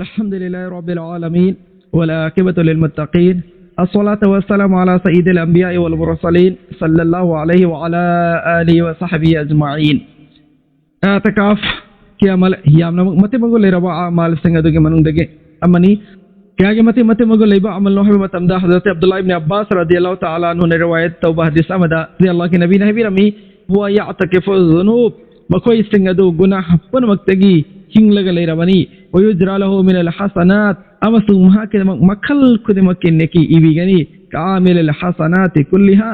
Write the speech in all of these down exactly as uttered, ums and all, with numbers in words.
الحمد لله رب العالمين، والعاقبة للمتقين، الصلاة والسلام على سيد الأنبياء والمرسلين، صلى الله عليه وعلى آله وصحبه أجمعين. ꯑꯦꯇꯤꯀꯥꯐꯀꯤ ꯑꯃꯜ ꯌꯥꯝꯅ ꯃꯇꯤꯛ ꯃꯒꯨꯟ ꯂꯩꯔꯕ ꯑꯃꯜꯁꯤꯡ ꯑꯗꯨꯒꯤ ꯃꯅꯨꯡꯗꯒꯤ ꯑꯃꯅꯤ꯫ ꯀꯌꯥꯒꯤ ꯃꯇꯤꯛ ꯃꯇꯤꯛ ꯃꯒꯨꯟ ꯂꯩꯕ ꯑꯃꯜꯅꯣ ꯍꯥꯏꯕ ꯃꯇꯝꯗ ꯍꯖꯔꯠ ꯑꯕꯗꯨꯜꯂꯥ ꯏꯕꯅ ꯑꯕꯥꯁ ꯔꯗꯤꯌꯜꯂꯥꯍꯨ ꯇꯥꯂꯥ ꯑꯟꯍꯨꯅ ꯔꯤꯋꯥꯌꯠ ꯇꯧꯕ ꯍꯗꯤꯁ ꯑꯃꯗ ꯔꯗꯤꯌꯜꯂꯥꯍꯨ ꯅꯕꯤꯅ ꯍꯥꯏꯕꯤꯔꯝꯃꯤ, "هو يعتكف الذنوب", ꯃꯈꯣꯏꯁꯤꯡ ꯑꯗꯨ ꯒꯨꯅꯥꯍ ꯄꯨꯝꯅꯃꯛꯇꯒꯤ ꯍꯤꯡꯂꯒ ꯂꯩꯔꯕꯅꯤ꯫ "ويجرى له من الحسنات", ꯑꯃꯁꯨꯡ ꯃꯍꯥꯛꯀꯤꯗꯃꯛ ꯃꯈꯜ ꯈꯨꯗꯤꯡꯃꯛꯀꯤ ꯅꯦꯀꯤ ꯏꯕꯤꯒꯅꯤ꯫ "كعامل الحسنات كلها",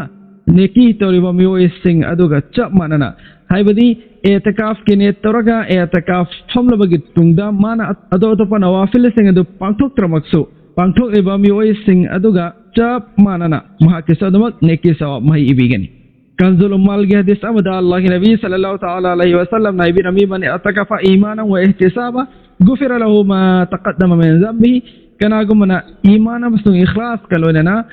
ꯅꯦꯀꯤ ꯇꯧꯔꯤꯕ ꯃꯤꯑꯣꯏꯁꯤꯡ ꯑꯗꯨꯒ ꯆꯞ ꯃꯥꯟꯅꯅ꯫ ꯍꯥꯏꯕꯗꯤ, ꯑꯦꯇꯤꯀꯥꯐꯀꯤ ꯅꯤꯌꯠ ꯇꯧꯔꯒ ꯑꯦꯇꯤꯀꯥꯐ ꯐꯝꯂꯕꯒꯤ ꯇꯨꯡꯗ ꯃꯥꯅ ꯑꯇꯣꯞ ꯑꯇꯣꯞꯄ ꯅꯋꯥꯐꯤꯜꯁꯤꯡ ꯑꯗꯨ ꯄꯥꯡꯊꯣꯛꯇ꯭ꯔꯃꯛꯁꯨ, ꯄꯥꯡꯊꯣꯛꯂꯤꯕ ꯃꯤꯑꯣꯏꯁꯤꯡ ꯑꯗꯨꯒ ꯆꯞ ꯃꯥꯟꯅꯅ ꯃꯍꯥꯛꯀꯤꯁꯨ ꯑꯗꯨꯃꯛ ꯅꯦꯀꯤ ꯁꯋꯥꯕ ꯃꯍꯩ ꯏꯕꯤꯒꯅꯤ꯫ ꯀꯟꯖꯨꯜ ꯎꯝꯃꯥꯜꯒꯤ ꯍꯗꯤꯁ ꯑꯃꯗ ꯑꯜꯂꯥꯍꯒꯤ ꯅꯕꯤ ꯁꯜꯂꯜꯂꯥꯍꯨ ꯇꯥꯂꯥ ꯑꯂꯩꯍꯤ ꯋꯁꯜꯂꯝꯅ ꯍꯥꯏꯕꯤꯔꯝꯃꯤ, "من اعتكف إيمانا واحتسابا غفر له ما تقدم من ذنبه", ꯀꯅꯥꯒꯨꯝꯕꯅ ꯏꯃꯥꯟ ꯑꯃꯁꯨꯡ ꯏꯈ꯭ꯂꯥꯁꯀ ꯂꯣꯏꯅꯅ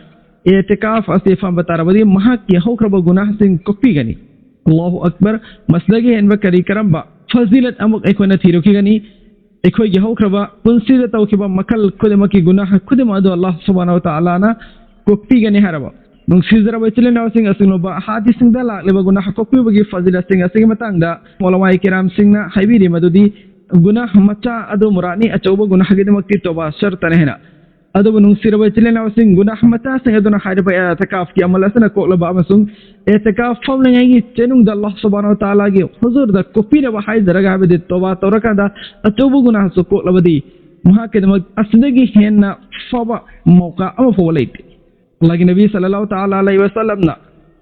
ꯑꯦꯇꯤꯀꯥꯐ ꯑꯁꯤ ꯐꯝꯕ ꯇꯥꯔꯕꯗꯤ ꯃꯍꯥꯛꯀꯤ ꯍꯧꯈ꯭ꯔꯕ ꯒꯨꯅꯥꯍꯁꯤꯡ ꯀꯣꯛꯄꯤꯒꯅꯤ꯫ ꯑꯜꯂꯥꯍꯨ ꯑꯛꯕꯔ! ꯃꯁꯤꯗꯒꯤ ꯍꯦꯟꯕ ꯀꯔꯤ ꯀꯔꯝꯕ ꯐꯖꯤꯂꯠ ꯑꯃꯨꯛ ꯑꯩꯈꯣꯏꯅ ꯊꯤꯔꯨꯈꯤꯒꯅꯤ? ꯑꯩꯈꯣꯏꯒꯤ ꯍꯧꯈ꯭ꯔꯕ ꯄꯨꯟꯁꯤꯗ ꯇꯧꯈꯤꯕ ꯃꯈꯜ ꯈꯨꯗꯤꯡꯃꯛꯀꯤ ꯒꯨꯅꯥꯍ ꯈꯨꯗꯤꯡꯃꯛ ꯑꯗꯨ ꯑꯜꯂꯥꯍ ꯁꯨꯕꯍꯥꯅꯍꯨ ꯋ ꯇꯥꯂꯥꯅ ꯀꯣꯛꯄꯤꯒꯅꯤ ꯍꯥꯏꯔꯕ꯫ ꯅꯨꯡꯁꯤꯖꯔꯕ ꯏꯆꯤꯜ ꯏꯅꯥꯎꯁꯤꯡ, ꯑꯁꯤꯒꯨꯝꯂꯕ ꯍꯥꯗꯤꯁꯁꯤꯡꯗ ꯂꯥꯛꯂꯤꯕ ꯒꯨꯅꯥꯍ ꯀꯣꯛꯄꯤꯕꯒꯤ ꯐꯖꯤꯂꯠꯁꯤꯡ ꯑꯁꯤꯒꯤ ꯃꯇꯥꯡꯗ ꯎꯂꯃꯥꯏ ꯀꯤꯔꯥꯝꯁꯤꯡꯅ ꯍꯥꯏꯕꯤꯔꯤ ꯃꯗꯨꯗꯤ ꯒꯨꯅꯥꯍ ꯃꯆꯥ ꯑꯗꯨ ꯃꯨꯔꯥꯠꯅꯤ, ꯑꯆꯧꯕ ꯒꯨꯅꯥꯍꯒꯤꯗꯃꯛꯇꯤ ꯇꯣꯕꯥ ꯁꯔꯇꯅꯤ ꯍꯥꯏꯅ꯫ ꯑꯗꯨꯕꯨ ꯅꯨꯡꯁꯤꯔꯕ ꯏꯆꯤꯜ ꯏꯅꯥꯎꯁꯤꯡ, ꯒꯨꯅꯥꯍ ꯃꯆꯥꯁꯤꯡ ꯑꯗꯨꯅ ꯍꯥꯏꯔꯤꯕ ꯑꯦꯇꯤꯀꯥꯐꯀꯤ ꯑꯃꯜ ꯑꯁꯤꯅ ꯀꯣꯛꯂꯕ ꯑꯃꯁꯨꯡ ꯑꯦꯇꯤꯀꯥꯐ ꯐꯝꯂꯤꯉꯩꯒꯤ ꯆꯦꯅꯨꯡꯗ ꯑꯜꯂꯥꯍ ꯁꯨꯕꯍꯥꯅꯍꯨ ꯋ ꯇꯥꯂꯥꯒꯤ ꯍꯨꯖꯨꯔꯗ ꯀꯣꯛꯄꯤꯅꯕ ꯍꯥꯏꯖꯔꯒ, ꯍꯥꯏꯕꯗꯤ ꯇꯣꯕꯥ ꯇꯧꯔꯀꯥꯟꯗ ꯑꯆꯧꯕ ꯒꯨꯅꯥꯍꯁꯨ ꯀꯣꯛꯂꯕꯗꯤ ꯃꯍꯥꯛꯀꯤꯗꯃꯛ ꯑꯁꯤꯗꯒꯤ ꯍꯦꯟꯅ ꯐꯕ ꯃꯧꯀꯥ ꯑꯃ ꯐꯥꯎꯕ ꯂꯩꯇꯦ꯫ ꯑꯜꯂꯥꯍꯒꯤ ꯅꯕꯤ ꯁꯜꯂꯜꯂꯥꯍꯨ ꯇꯥꯂꯥ ꯑꯂꯩꯍꯤ ꯋꯁꯜꯂꯝꯅ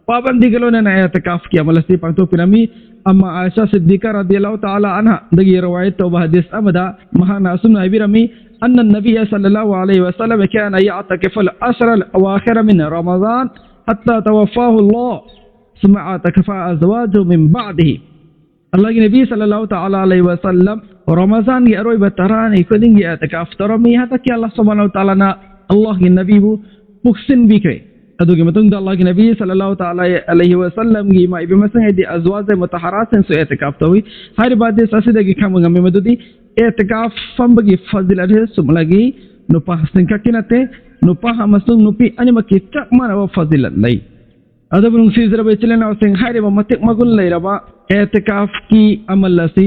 ꯄꯥꯕꯟꯗꯤꯒ ꯂꯣꯏꯅꯅ ꯑꯦꯇꯤꯀꯥꯐꯀꯤ ꯑꯃꯜ ꯑꯁꯤ ꯄꯥꯡꯊꯣꯛꯄꯤꯔꯝꯃꯤ꯫ ꯑꯃ ꯑꯥꯏꯁꯥ ꯁꯤꯗꯤꯀꯥ ꯔꯗꯤꯌꯜꯂꯥꯍꯨ ꯇꯥꯂꯥ ꯑꯟꯍꯥꯗꯒꯤ ꯔꯋꯥꯌꯠ ꯇꯧꯕ ꯍꯗꯤꯁ ꯑꯃꯗ ꯃꯍꯥꯛꯅ ꯑꯁꯨꯝꯅ ꯍꯥꯏꯕꯤꯔꯝꯃꯤ, "أن النبي صلى الله عليه وسلم كان يعتكف العشر الأواخر من رمضان حتى توفاه الله، ثم اعتكف أزواجه من بعده." ꯑꯜꯂꯥꯍꯒꯤ ꯅꯕꯤ ꯁꯜꯂꯜꯂꯥꯍꯨ ꯇꯥꯂꯥ ꯑꯂꯩꯍꯤ ꯋꯁꯜꯂꯝ ꯔꯃꯖꯥꯟꯒꯤ ꯑꯔꯣꯏꯕ ꯇꯔꯥꯅꯤ ꯈꯨꯗꯤꯡꯒꯤ ꯑꯦꯇꯤꯀꯥꯐ ꯇꯧꯔꯝꯃꯤ, ꯍꯟꯗꯛꯀꯤ ꯑꯜꯂꯥꯍ ꯁꯨꯕꯍꯥꯅꯍꯨ ꯋ ꯇꯥꯂꯥꯅ ꯑꯜꯂꯥꯍꯒꯤ ꯅꯕꯤꯕꯨ ꯄꯨꯛꯁꯤꯟꯕꯤꯈ꯭ꯔꯦ꯫ ꯑꯗꯨꯒꯤ ꯃꯇꯨꯡꯗ ꯑꯜꯂꯥꯍꯒꯤ ꯅꯕꯤ ꯁꯜꯂꯜꯂꯥꯍꯨ ꯇꯥꯂꯥ ꯑꯂꯩꯍꯤ ꯋꯁꯜꯂꯝꯒꯤ ꯏꯃꯥ ꯏꯕꯦꯝꯃꯁꯤꯡ, ꯍꯥꯏꯗꯤ ꯑꯖꯋꯥꯖ ꯃꯨꯇꯍꯔꯥꯠꯁꯤꯡꯁꯨ ꯑꯦꯇꯤꯀꯥꯐ ꯇꯧꯏ꯫ ꯍꯥꯏꯔꯤꯕ ꯍꯗꯤꯁ ꯑꯁꯤꯗꯒꯤ ꯈꯪꯕ ꯉꯝꯃꯤ ꯃꯗꯨꯗꯤ ꯑꯦꯇꯤꯀꯥꯐ ꯐꯝꯕꯒꯤ ꯐꯖꯤꯂꯠ ꯑꯁꯤ ꯁꯨꯞꯅꯒꯤ ꯅꯨꯄꯥꯁꯤꯡ ꯈꯛꯀꯤ ꯅꯠꯇꯦ, ꯅꯨꯄꯥ ꯑꯃꯁꯨꯡ ꯅꯨꯄꯤ ꯑꯅꯤꯃꯛꯀꯤ ꯆꯞ ꯃꯥꯟꯅꯕ ꯐꯖꯤꯂꯠ ꯂꯩ꯫ ꯑꯗꯨꯕꯨ ꯅꯨꯡꯁꯤꯖꯔꯕ ꯏꯆꯤꯜ ꯏꯅꯥꯎꯁꯤꯡ, ꯍꯥꯏꯔꯤꯕ ꯃꯇꯤꯛ ꯃꯒꯨꯟ ꯂꯩꯔꯕ ꯑꯦꯇꯤꯀꯥꯐꯀꯤ ꯑꯃꯜ ꯑꯁꯤ,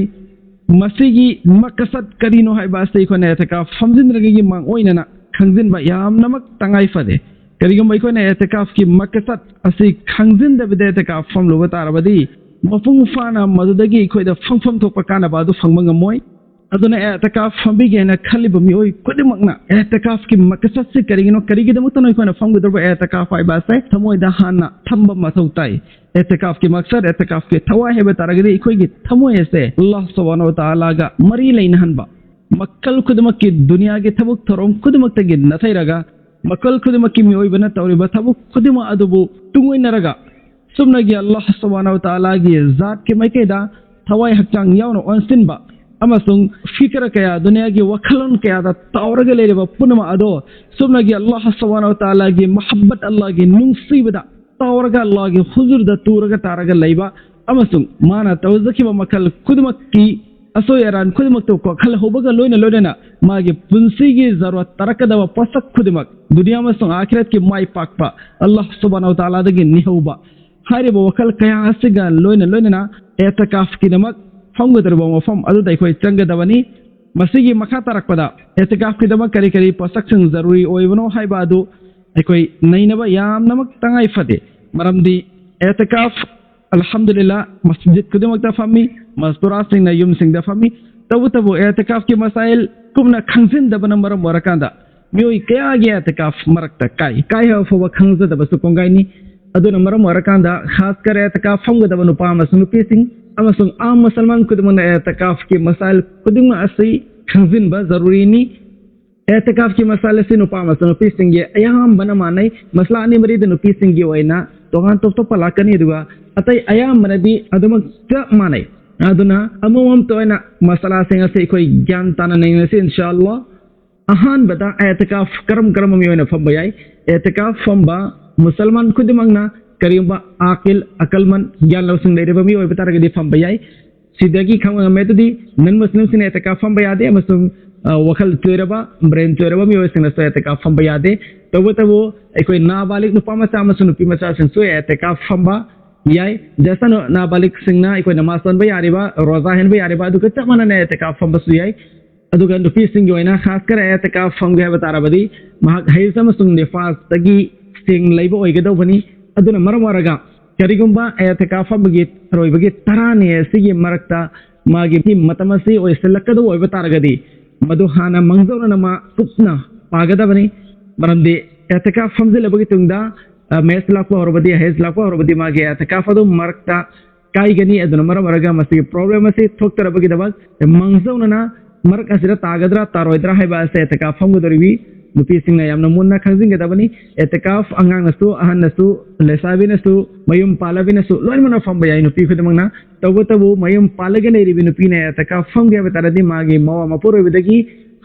ꯃꯁꯤꯒꯤ ꯃꯀꯁꯠ ꯀꯔꯤꯅꯣ ꯍꯥꯏꯕ ꯑꯁꯤ ꯑꯩꯈꯣꯏꯅ ꯑꯦꯇꯤꯀꯥꯐ ꯐꯝꯖꯤꯟꯗ꯭ꯔꯤꯉꯩꯒꯤ ꯃꯥꯡꯑꯣꯏꯅꯅ ꯈꯪꯖꯤꯟꯕ ꯌꯥꯝꯅꯃꯛ ꯇꯉꯥꯏ ꯐꯗꯦ꯫ ꯀꯔꯤꯒꯨꯝꯕ ꯑꯩꯈꯣꯏꯅ ꯑꯦꯇꯤꯀꯥꯐꯀꯤ ꯃꯀꯁꯠ ꯑꯁꯤ ꯈꯪꯖꯤꯟꯗꯕꯤꯗ ꯑꯦꯇꯤꯀꯥꯐ ꯐꯝꯂꯨꯕ ꯇꯥꯔꯕꯗꯤ, ꯃꯄꯨꯡ ꯐꯥꯅ ꯃꯗꯨꯗꯒꯤ ꯑꯩꯈꯣꯏꯗ ꯐꯪꯐꯝ ꯊꯣꯛꯄ ꯀꯥꯟꯅꯕ ꯑꯗꯨ ꯐꯪꯕ ꯉꯝꯃꯣꯏ꯫ ꯑꯗꯨꯅ ꯑꯦꯇꯤꯀꯥꯐ ꯐꯝꯕꯤꯒꯦꯅ ꯈꯜꯂꯤꯕ ꯃꯤꯑꯣꯏ ꯈꯨꯗꯤꯡꯃꯛꯅ ꯑꯦꯇꯤꯀꯥꯐꯀꯤ ꯃꯀꯁꯠꯁꯤ ꯀꯔꯤꯒꯤꯅꯣ, ꯀꯔꯤꯒꯤꯗꯃꯛꯇꯅꯣ ꯑꯩꯈꯣꯏꯅ ꯐꯝꯒꯗꯧꯔꯤꯕ ꯑꯦꯇꯤꯀꯥꯐ ꯍꯥꯏꯕ ꯑꯁꯦ ꯊꯃꯣꯏꯗ ꯍꯥꯟꯅ ꯊꯝꯕ ꯃꯊꯧ ꯇꯥꯏ꯫ ꯑꯦꯇꯤꯀꯥꯐꯀꯤ ꯃꯛꯁꯗ, ꯑꯦꯇꯤꯀꯥꯐꯀꯤ ꯊꯋꯥꯏ ꯍꯥꯏꯕ ꯇꯥꯔꯒꯗꯤ ꯑꯩꯈꯣꯏꯒꯤ ꯊꯃꯣꯏ ꯑꯁꯦ ꯑꯜꯂꯥꯍ ꯁꯨꯕꯍꯥꯅꯍꯨ ꯋ ꯇꯥꯂꯥꯒ ꯃꯔꯤ ꯂꯩꯅꯍꯟꯕ, ꯃꯈꯜ ꯈꯨꯗꯤꯡꯃꯛꯀꯤ ꯗꯨꯅꯤꯌꯥꯒꯤ ꯊꯕꯛ ꯊꯧꯔꯝ ꯈꯨꯗꯤꯡꯃꯛꯇꯒꯤ ꯅꯥꯊꯩꯔꯒ, ꯃꯈꯜ ꯈꯨꯗꯤꯡꯃꯛꯀꯤ ꯃꯤꯑꯣꯏꯕꯅ ꯇꯧꯔꯤꯕ ꯊꯕꯛ ꯈꯨꯗꯤꯡꯃꯛ ꯑꯗꯨꯕꯨ ꯇꯨꯡꯑꯣꯏꯅꯔꯒ, ꯁꯨꯞꯅꯒꯤ ꯑꯜꯂꯥꯍ ꯁꯨꯕꯍꯥꯅꯍꯨ ꯋ ꯇꯥꯂꯥꯒꯤ ꯖꯥꯠꯀꯤ ꯃꯥꯏꯀꯩꯗ ꯊꯋꯥꯏ ꯍꯛꯆꯥꯡ ꯌꯥꯎꯅ ꯑꯣꯟꯁꯤꯟꯕ ꯑꯃꯁꯨꯡ ꯐꯤꯀꯔ ꯀꯌꯥ, ꯗꯨꯅꯤꯌꯥꯒꯤ ꯋꯥꯈꯜꯂꯣꯟ ꯀꯌꯥꯗ ꯇꯥꯎꯔꯒ ꯂꯩꯔꯤꯕ ꯄꯨꯝꯅꯃꯛ ꯑꯗꯣ ꯁꯨꯞꯅꯒꯤ ꯑꯜꯂꯥꯍ ꯁꯨꯕꯍꯥꯅꯍꯨ ꯋ ꯇꯥꯂꯥꯒꯤ ꯃꯍꯕꯠ, ꯑꯜꯂꯥꯍꯒꯤ ꯅꯨꯡꯁꯤꯕꯗ ꯇꯥꯎꯔꯒ, ꯑꯜꯂꯥꯍꯒꯤ ꯍꯨꯖꯨꯔꯗ ꯇꯨꯔꯒ ꯇꯥꯔꯒ ꯂꯩꯕ ꯑꯃꯁꯨꯡ ꯃꯥꯅ ꯇꯧꯖꯈꯤꯕ ꯃꯈꯜ ꯈꯨꯗꯤꯡꯃꯛꯀꯤ ꯑꯁꯣꯏ ꯑꯔꯥꯟ ꯈꯨꯗꯤꯡꯃꯛꯇꯨ ꯀꯣꯛꯍꯜꯍꯧꯕꯒ ꯂꯣꯏꯅ ꯂꯣꯏꯅꯅ ꯃꯥꯒꯤ ꯄꯨꯟꯁꯤꯒꯤ ꯖꯔꯨꯔꯠ ꯇꯥꯔꯛꯀꯗꯕ ꯄꯣꯠꯁꯛ ꯈꯨꯗꯤꯡꯃꯛ ꯗꯨꯅꯤꯌꯥ ꯑꯃꯁꯨꯡ ꯑꯥꯈꯤꯔꯠꯀꯤ ꯃꯥꯏ ꯄꯥꯛꯄ ꯑꯜꯂꯥꯍ ꯁꯨꯕꯍꯥꯅꯍꯨ ꯋ ꯇꯥꯂꯥꯗꯒꯤ ꯅꯤꯍꯧꯕ꯫ ꯍꯥꯏꯔꯤꯕ ꯋꯥꯈꯜ ꯀꯌꯥ ꯑꯁꯤꯒ ꯂꯣꯏꯅ ꯂꯣꯏꯅꯅ ꯑꯦꯇꯤꯀꯥꯐꯀꯤꯗꯃꯛ ꯐꯝꯒꯗꯧꯔꯤꯕ ꯃꯐꯝ ꯑꯗꯨꯗ ꯑꯩꯈꯣꯏ ꯆꯪꯒꯗꯕꯅꯤ꯫ ꯃꯁꯤꯒꯤ ꯃꯈꯥ ꯇꯥꯔꯛꯄꯗ ꯑꯦꯇꯤꯀꯥꯐꯀꯤꯗꯃꯛ ꯀꯔꯤ ꯀꯔꯤ ꯄꯣꯠꯁꯛꯁꯤꯡ ꯖꯔꯨꯔꯤ ꯑꯣꯏꯕꯅꯣ ꯍꯥꯏꯕ ꯑꯗꯨ ꯑꯩꯈꯣꯏ ꯅꯩꯅꯕ ꯌꯥꯝꯅꯃꯛ ꯇꯉꯥꯏ ꯐꯗꯦ꯫ ꯃꯔꯝꯗꯤ ꯑꯦꯇꯤꯀꯥꯐ, ꯑꯜꯍꯝꯗꯨꯂꯤꯜꯂꯥ, ꯃꯁꯖꯤꯗ ꯈꯨꯗꯤꯡꯃꯛꯇ ꯐꯝꯃꯤ, ꯃꯁꯇꯨꯔꯥꯁꯤꯡꯅ ꯌꯨꯝꯁꯤꯡꯗ ꯐꯝꯃꯤ꯫ ꯇꯧꯕꯇꯕꯨ ꯑꯦꯇꯤꯀꯥꯐꯀꯤ ꯃꯁꯥꯏꯜ ꯀꯨꯞꯅ ꯈꯪꯖꯤꯟꯗꯕꯅ ꯃꯔꯝ ꯑꯣꯏꯔꯀꯥꯟꯗ ꯃꯤꯑꯣꯏ ꯀꯌꯥꯒꯤ ꯑꯦꯇꯤꯀꯥꯐ ꯃꯔꯛꯇ ꯀꯥꯏ꯫ ꯀꯥꯏ ꯍꯥꯏꯕ ꯐꯥꯎꯕ ꯈꯪꯖꯗꯕꯁꯨ ꯀꯣꯡꯒꯥꯏꯅꯤ꯫ ꯑꯗꯨꯅ ꯃꯔꯝ ꯑꯣꯏꯔꯀꯥꯟꯗ ꯈꯥꯁꯀꯔ ꯑꯦꯇꯤꯀꯥꯐ ꯐꯝꯒꯗꯕ ꯅꯨꯄꯥ ꯑꯃꯁꯨꯡ ꯅꯨꯄꯤꯁꯤꯡ ꯑꯃꯁꯨꯡ ꯑꯥꯝ ꯃꯨꯁꯜꯃꯥꯟ ꯈꯨꯗꯤꯡꯃꯛꯅ ꯑꯦꯇꯤꯀꯥꯐꯀꯤ ꯃꯁꯥꯏꯜ ꯈꯨꯗꯤꯡꯃꯛ ꯑꯁꯤ ꯈꯪꯖꯤꯟꯕ ꯖꯔꯨꯔꯤꯅꯤ꯫ ꯑꯦꯇꯤꯀꯥꯐꯀꯤ ꯃꯁꯥꯏꯜ ꯑꯁꯤ ꯅꯨꯄꯥ ꯑꯃꯁꯨꯡ ꯅꯨꯄꯤꯁꯤꯡꯒꯤ ꯑꯌꯥꯝꯕꯅ ꯃꯥꯟꯅꯩ꯫ ꯃꯁꯂꯥ ꯑꯅꯤ ꯃꯔꯤꯗ ꯅꯨꯄꯤꯁꯤꯡꯒꯤ ꯑꯣꯏꯅ ꯇꯣꯉꯥꯟ ꯇꯣꯞ ꯇꯣꯞꯄ ꯂꯥꯛꯀꯅꯤ, ꯑꯗꯨꯒ ꯑꯇꯩ ꯑꯌꯥꯝꯕꯅꯗꯤ ꯑꯗꯨꯃꯛ ꯆꯞ ꯃꯥꯟꯅꯩ꯫ ꯑꯗꯨꯅ ꯑꯃꯃꯝꯇ ꯑꯣꯏꯅ ꯃꯁꯂꯥꯁꯤꯡ ꯑꯁꯤ ꯑꯩꯈꯣꯏ ꯒ꯭ꯌꯥꯟ ꯇꯥꯅ ꯅꯩꯅꯁꯤ, ꯏꯟꯁꯥ ꯑꯜꯂꯥꯍ꯫ ꯑꯍꯥꯟꯕꯗ ꯑꯦꯇꯤꯀꯥꯐ ꯀꯔꯝ ꯀꯔꯝꯕ ꯃꯤꯑꯣꯏꯅ ꯐꯝꯕ ꯌꯥꯏ? ꯑꯦꯇꯤꯀꯥꯐ ꯐꯝꯕ ꯃꯨꯁꯜꯃꯥꯟ ꯈꯨꯗꯤꯡꯃꯛꯅ, ꯀꯔꯤꯒꯨꯝꯕ ꯑꯥꯀꯤꯜ, ꯑꯀꯜꯃꯟ, ꯒ꯭ꯌꯥꯟ ꯂꯧꯁꯤꯡ ꯂꯩꯔꯕ ꯃꯤ ꯑꯣꯏꯕ ꯇꯥꯔꯒꯗꯤ ꯐꯝꯕ ꯌꯥꯏ꯫ ꯁꯤꯗꯒꯤ ꯈꯪꯕ ꯉꯝꯃꯦ꯫ ꯑꯗꯨꯗꯤ ꯅꯟ ꯃꯨꯁꯂꯤꯝꯁꯤꯡꯅ ꯑꯦꯇꯀꯥꯐ ꯐꯝꯕ ꯌꯥꯗꯦ, ꯑꯃꯁꯨꯡ, ꯑ, ꯋꯥꯈꯜ ꯆꯣꯏꯔꯕ, ꯕ꯭ꯔꯦꯟ ꯆꯣꯏꯔꯕ ꯃꯤꯑꯣꯏꯁꯤꯡꯅꯁꯨ ꯑꯦꯇꯀꯥꯐ ꯐꯝꯕ ꯌꯥꯗꯦ꯫ ꯇꯧꯕꯇꯕꯨ ꯑꯩꯈꯣꯏ ꯅꯥꯕꯥꯂꯤꯛ ꯅꯨꯄꯥ ꯃꯆꯥ ꯑꯃꯁꯨꯡ ꯅꯨꯄꯤ ꯃꯆꯥꯁꯤꯡꯁꯨ ꯑꯦꯇꯀꯥꯐ ꯐꯝꯕ ꯌꯥꯏ꯫ ꯖꯁ ꯅꯥꯕꯥꯂꯤꯛꯁꯤꯡꯅ ꯑꯩꯈꯣꯏ ꯅꯃꯥꯖ ꯁꯣꯟꯕ ꯌꯥꯔꯤꯕ, ꯔꯣꯖꯥ ꯍꯦꯟꯕ ꯌꯥꯔꯤꯕ, ꯑꯗꯨꯒ ꯆꯞ ꯃꯥꯟꯅꯅ ꯑꯦꯇꯀꯥꯐ ꯐꯝꯕꯁꯨ ꯌꯥꯏ꯫ ꯑꯗꯨꯒ ꯅꯨꯄꯤꯁꯤꯡꯒꯤ ꯑꯣꯏꯅ ꯈꯥꯁ ꯀꯔ ꯑꯦꯇꯀꯥꯐ ꯐꯝꯒꯦ ꯍꯥꯏꯕ ꯇꯥꯔꯕꯗꯤ ꯃꯍꯥꯛ ꯍꯩꯖ ꯑꯃꯁꯨꯡ ꯅꯤꯐꯥꯁꯇꯒꯤ ꯁꯦꯡ ꯂꯩꯕ ꯑꯣꯏꯒꯗꯧꯕꯅꯤ꯫ ꯑꯗꯨꯅ ꯃꯔꯝ ꯑꯣꯏꯔꯒ ꯀꯔꯤꯒꯨꯝꯕ ꯑꯦꯇꯀꯥꯐ ꯐꯝꯕꯒꯤ ꯑꯔꯣꯏꯕꯒꯤ ꯇꯔꯥꯅꯤ ꯑꯁꯤꯒꯤ ꯃꯔꯛꯇ ꯃꯥꯒꯤ ꯃꯇꯝ ꯑꯁꯤ ꯑꯣꯏꯁꯤꯜꯂꯛꯀꯗꯕ ꯑꯣꯏꯕ ꯇꯥꯔꯒꯗꯤ ꯃꯗꯨ ꯍꯥꯟꯅ ꯃꯥꯡꯖꯧꯅꯅ ꯃꯥ ꯀꯨꯞꯅ ꯄꯥꯒꯗꯕꯅꯤ꯫ ꯃꯔꯝꯗꯤ ꯑꯦꯇꯀꯥꯐ ꯐꯝꯖꯤꯜꯂꯕꯒꯤ ꯇꯨꯡꯗ, ꯑ, ꯃꯦꯁ ꯂꯥꯛꯄ ꯍꯧꯔꯕꯗꯤ, ꯍꯩꯖ ꯂꯥꯛꯄ ꯍꯧꯔꯕꯗꯤ ꯃꯥꯒꯤ ꯑꯦꯇꯀꯥꯐ ꯑꯗꯨ ꯃꯔꯛꯇ ꯀꯥꯏꯒꯅꯤ꯫ ꯑꯗꯨꯅ ꯃꯔꯝ ꯑꯣꯏꯔꯒ ꯃꯁꯤꯒꯤ ꯄ꯭ꯔꯣꯕ꯭ꯂꯦꯝ ꯑꯁꯤ ꯊꯣꯛꯇꯅꯕꯒꯤꯗꯃꯛ ꯃꯥꯡꯖꯧꯅꯅ ꯃꯔꯛ ꯑꯁꯤꯗ ꯇꯥꯒꯗ꯭ꯔꯥ ꯇꯥꯔꯣꯏꯗ꯭ꯔꯥ ꯍꯥꯏꯕ ꯑꯁꯤ ꯑꯦꯇꯀꯥꯐ ꯐꯝꯒꯗꯧꯔꯤꯕꯤ ꯅꯨꯄꯤꯁꯤꯡꯅ ꯌꯥꯝꯅ ꯃꯨꯟꯅ ꯈꯪꯖꯤꯟꯒꯗꯕꯅꯤ꯫ ꯑꯦꯇꯀꯥꯐ ꯑꯉꯥꯡꯅꯁꯨ, ꯑꯍꯟꯅꯁꯨ, ꯂꯩꯁꯥꯕꯤꯅꯁꯨ, ꯃꯌꯨꯝ ꯄꯥꯜꯂꯕꯤꯅꯁꯨ ꯂꯣꯏꯅꯃꯛꯅ ꯐꯝꯕ ꯌꯥꯏ, ꯅꯨꯄꯤ ꯈꯨꯗꯤꯡꯃꯛꯅ꯫ ꯇꯧꯕꯇꯕꯨ ꯃꯌꯨꯝ ꯄꯥꯜꯂꯒ ꯂꯩꯔꯤꯕ ꯅꯨꯄꯤꯅ ꯑꯦꯇꯀꯥꯐ ꯐꯝꯒꯦ ꯍꯥꯏꯕ ꯇꯥꯔꯗꯤ ꯃꯥꯒꯤ ꯃꯋꯥ ꯃꯄꯨꯔꯣꯏꯕꯗꯒꯤ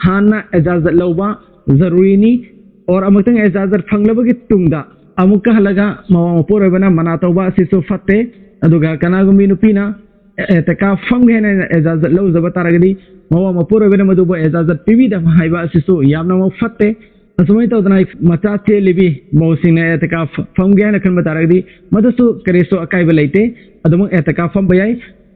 ꯍꯥꯟꯅ ꯏꯖꯥꯖꯠ ꯂꯧꯕ ꯖꯔꯨꯔꯤꯅꯤ꯫ ꯑꯣꯔ ꯑꯃꯨꯛꯇꯪ ꯏꯖꯥꯖꯠ ꯐꯪꯂꯕꯒꯤ ꯇꯨꯡꯗ ꯑꯃꯨꯛꯀ ꯍꯜꯂꯒ ꯃꯋꯥ ꯃꯄꯨꯔꯣꯏꯕꯅ ꯃꯅꯥ ꯇꯧꯕ ꯑꯁꯤꯁꯨ ꯐꯠꯇꯦ꯫ ꯑꯗꯨꯒ ꯀꯅꯥꯒꯨꯝꯕꯤ ꯅꯨꯄꯤꯅ ꯑꯦꯇꯀꯥꯐ ꯐꯝꯒꯦ ꯍꯥꯏꯅ ꯏꯖꯥꯖꯠ ꯂꯧꯖꯕ ꯇꯥꯔꯒꯗꯤ ꯃꯋꯥ ꯃꯄꯨꯔꯣꯏꯕꯅ ꯃꯗꯨꯕꯨ ꯏꯖꯥꯖꯠ ꯄꯤꯕꯤꯗꯕ ꯍꯥꯏꯕ ꯑꯁꯤꯁꯨ ꯌꯥꯝꯅꯃꯛ ꯐꯠꯇꯦ꯫ ꯑꯁꯨꯃꯥꯏꯅ ꯇꯧꯗꯅ ꯃꯆꯥ ꯆꯦꯜꯂꯤꯕꯤ ꯃꯧꯁꯤꯡꯅ ꯑꯦꯇꯀꯥꯐ ꯐꯝꯒꯦ ꯍꯥꯏꯅ ꯈꯟꯕ ꯇꯥꯔꯒꯗꯤ ꯃꯗꯨꯁꯨ ꯀꯔꯤꯁꯨ ꯑꯀꯥꯏꯕ ꯂꯩꯇꯦ꯫ ꯑꯗꯨꯃꯛ ꯑꯦꯇꯀꯥꯐ ꯐꯝꯕ ꯌꯥꯏ꯫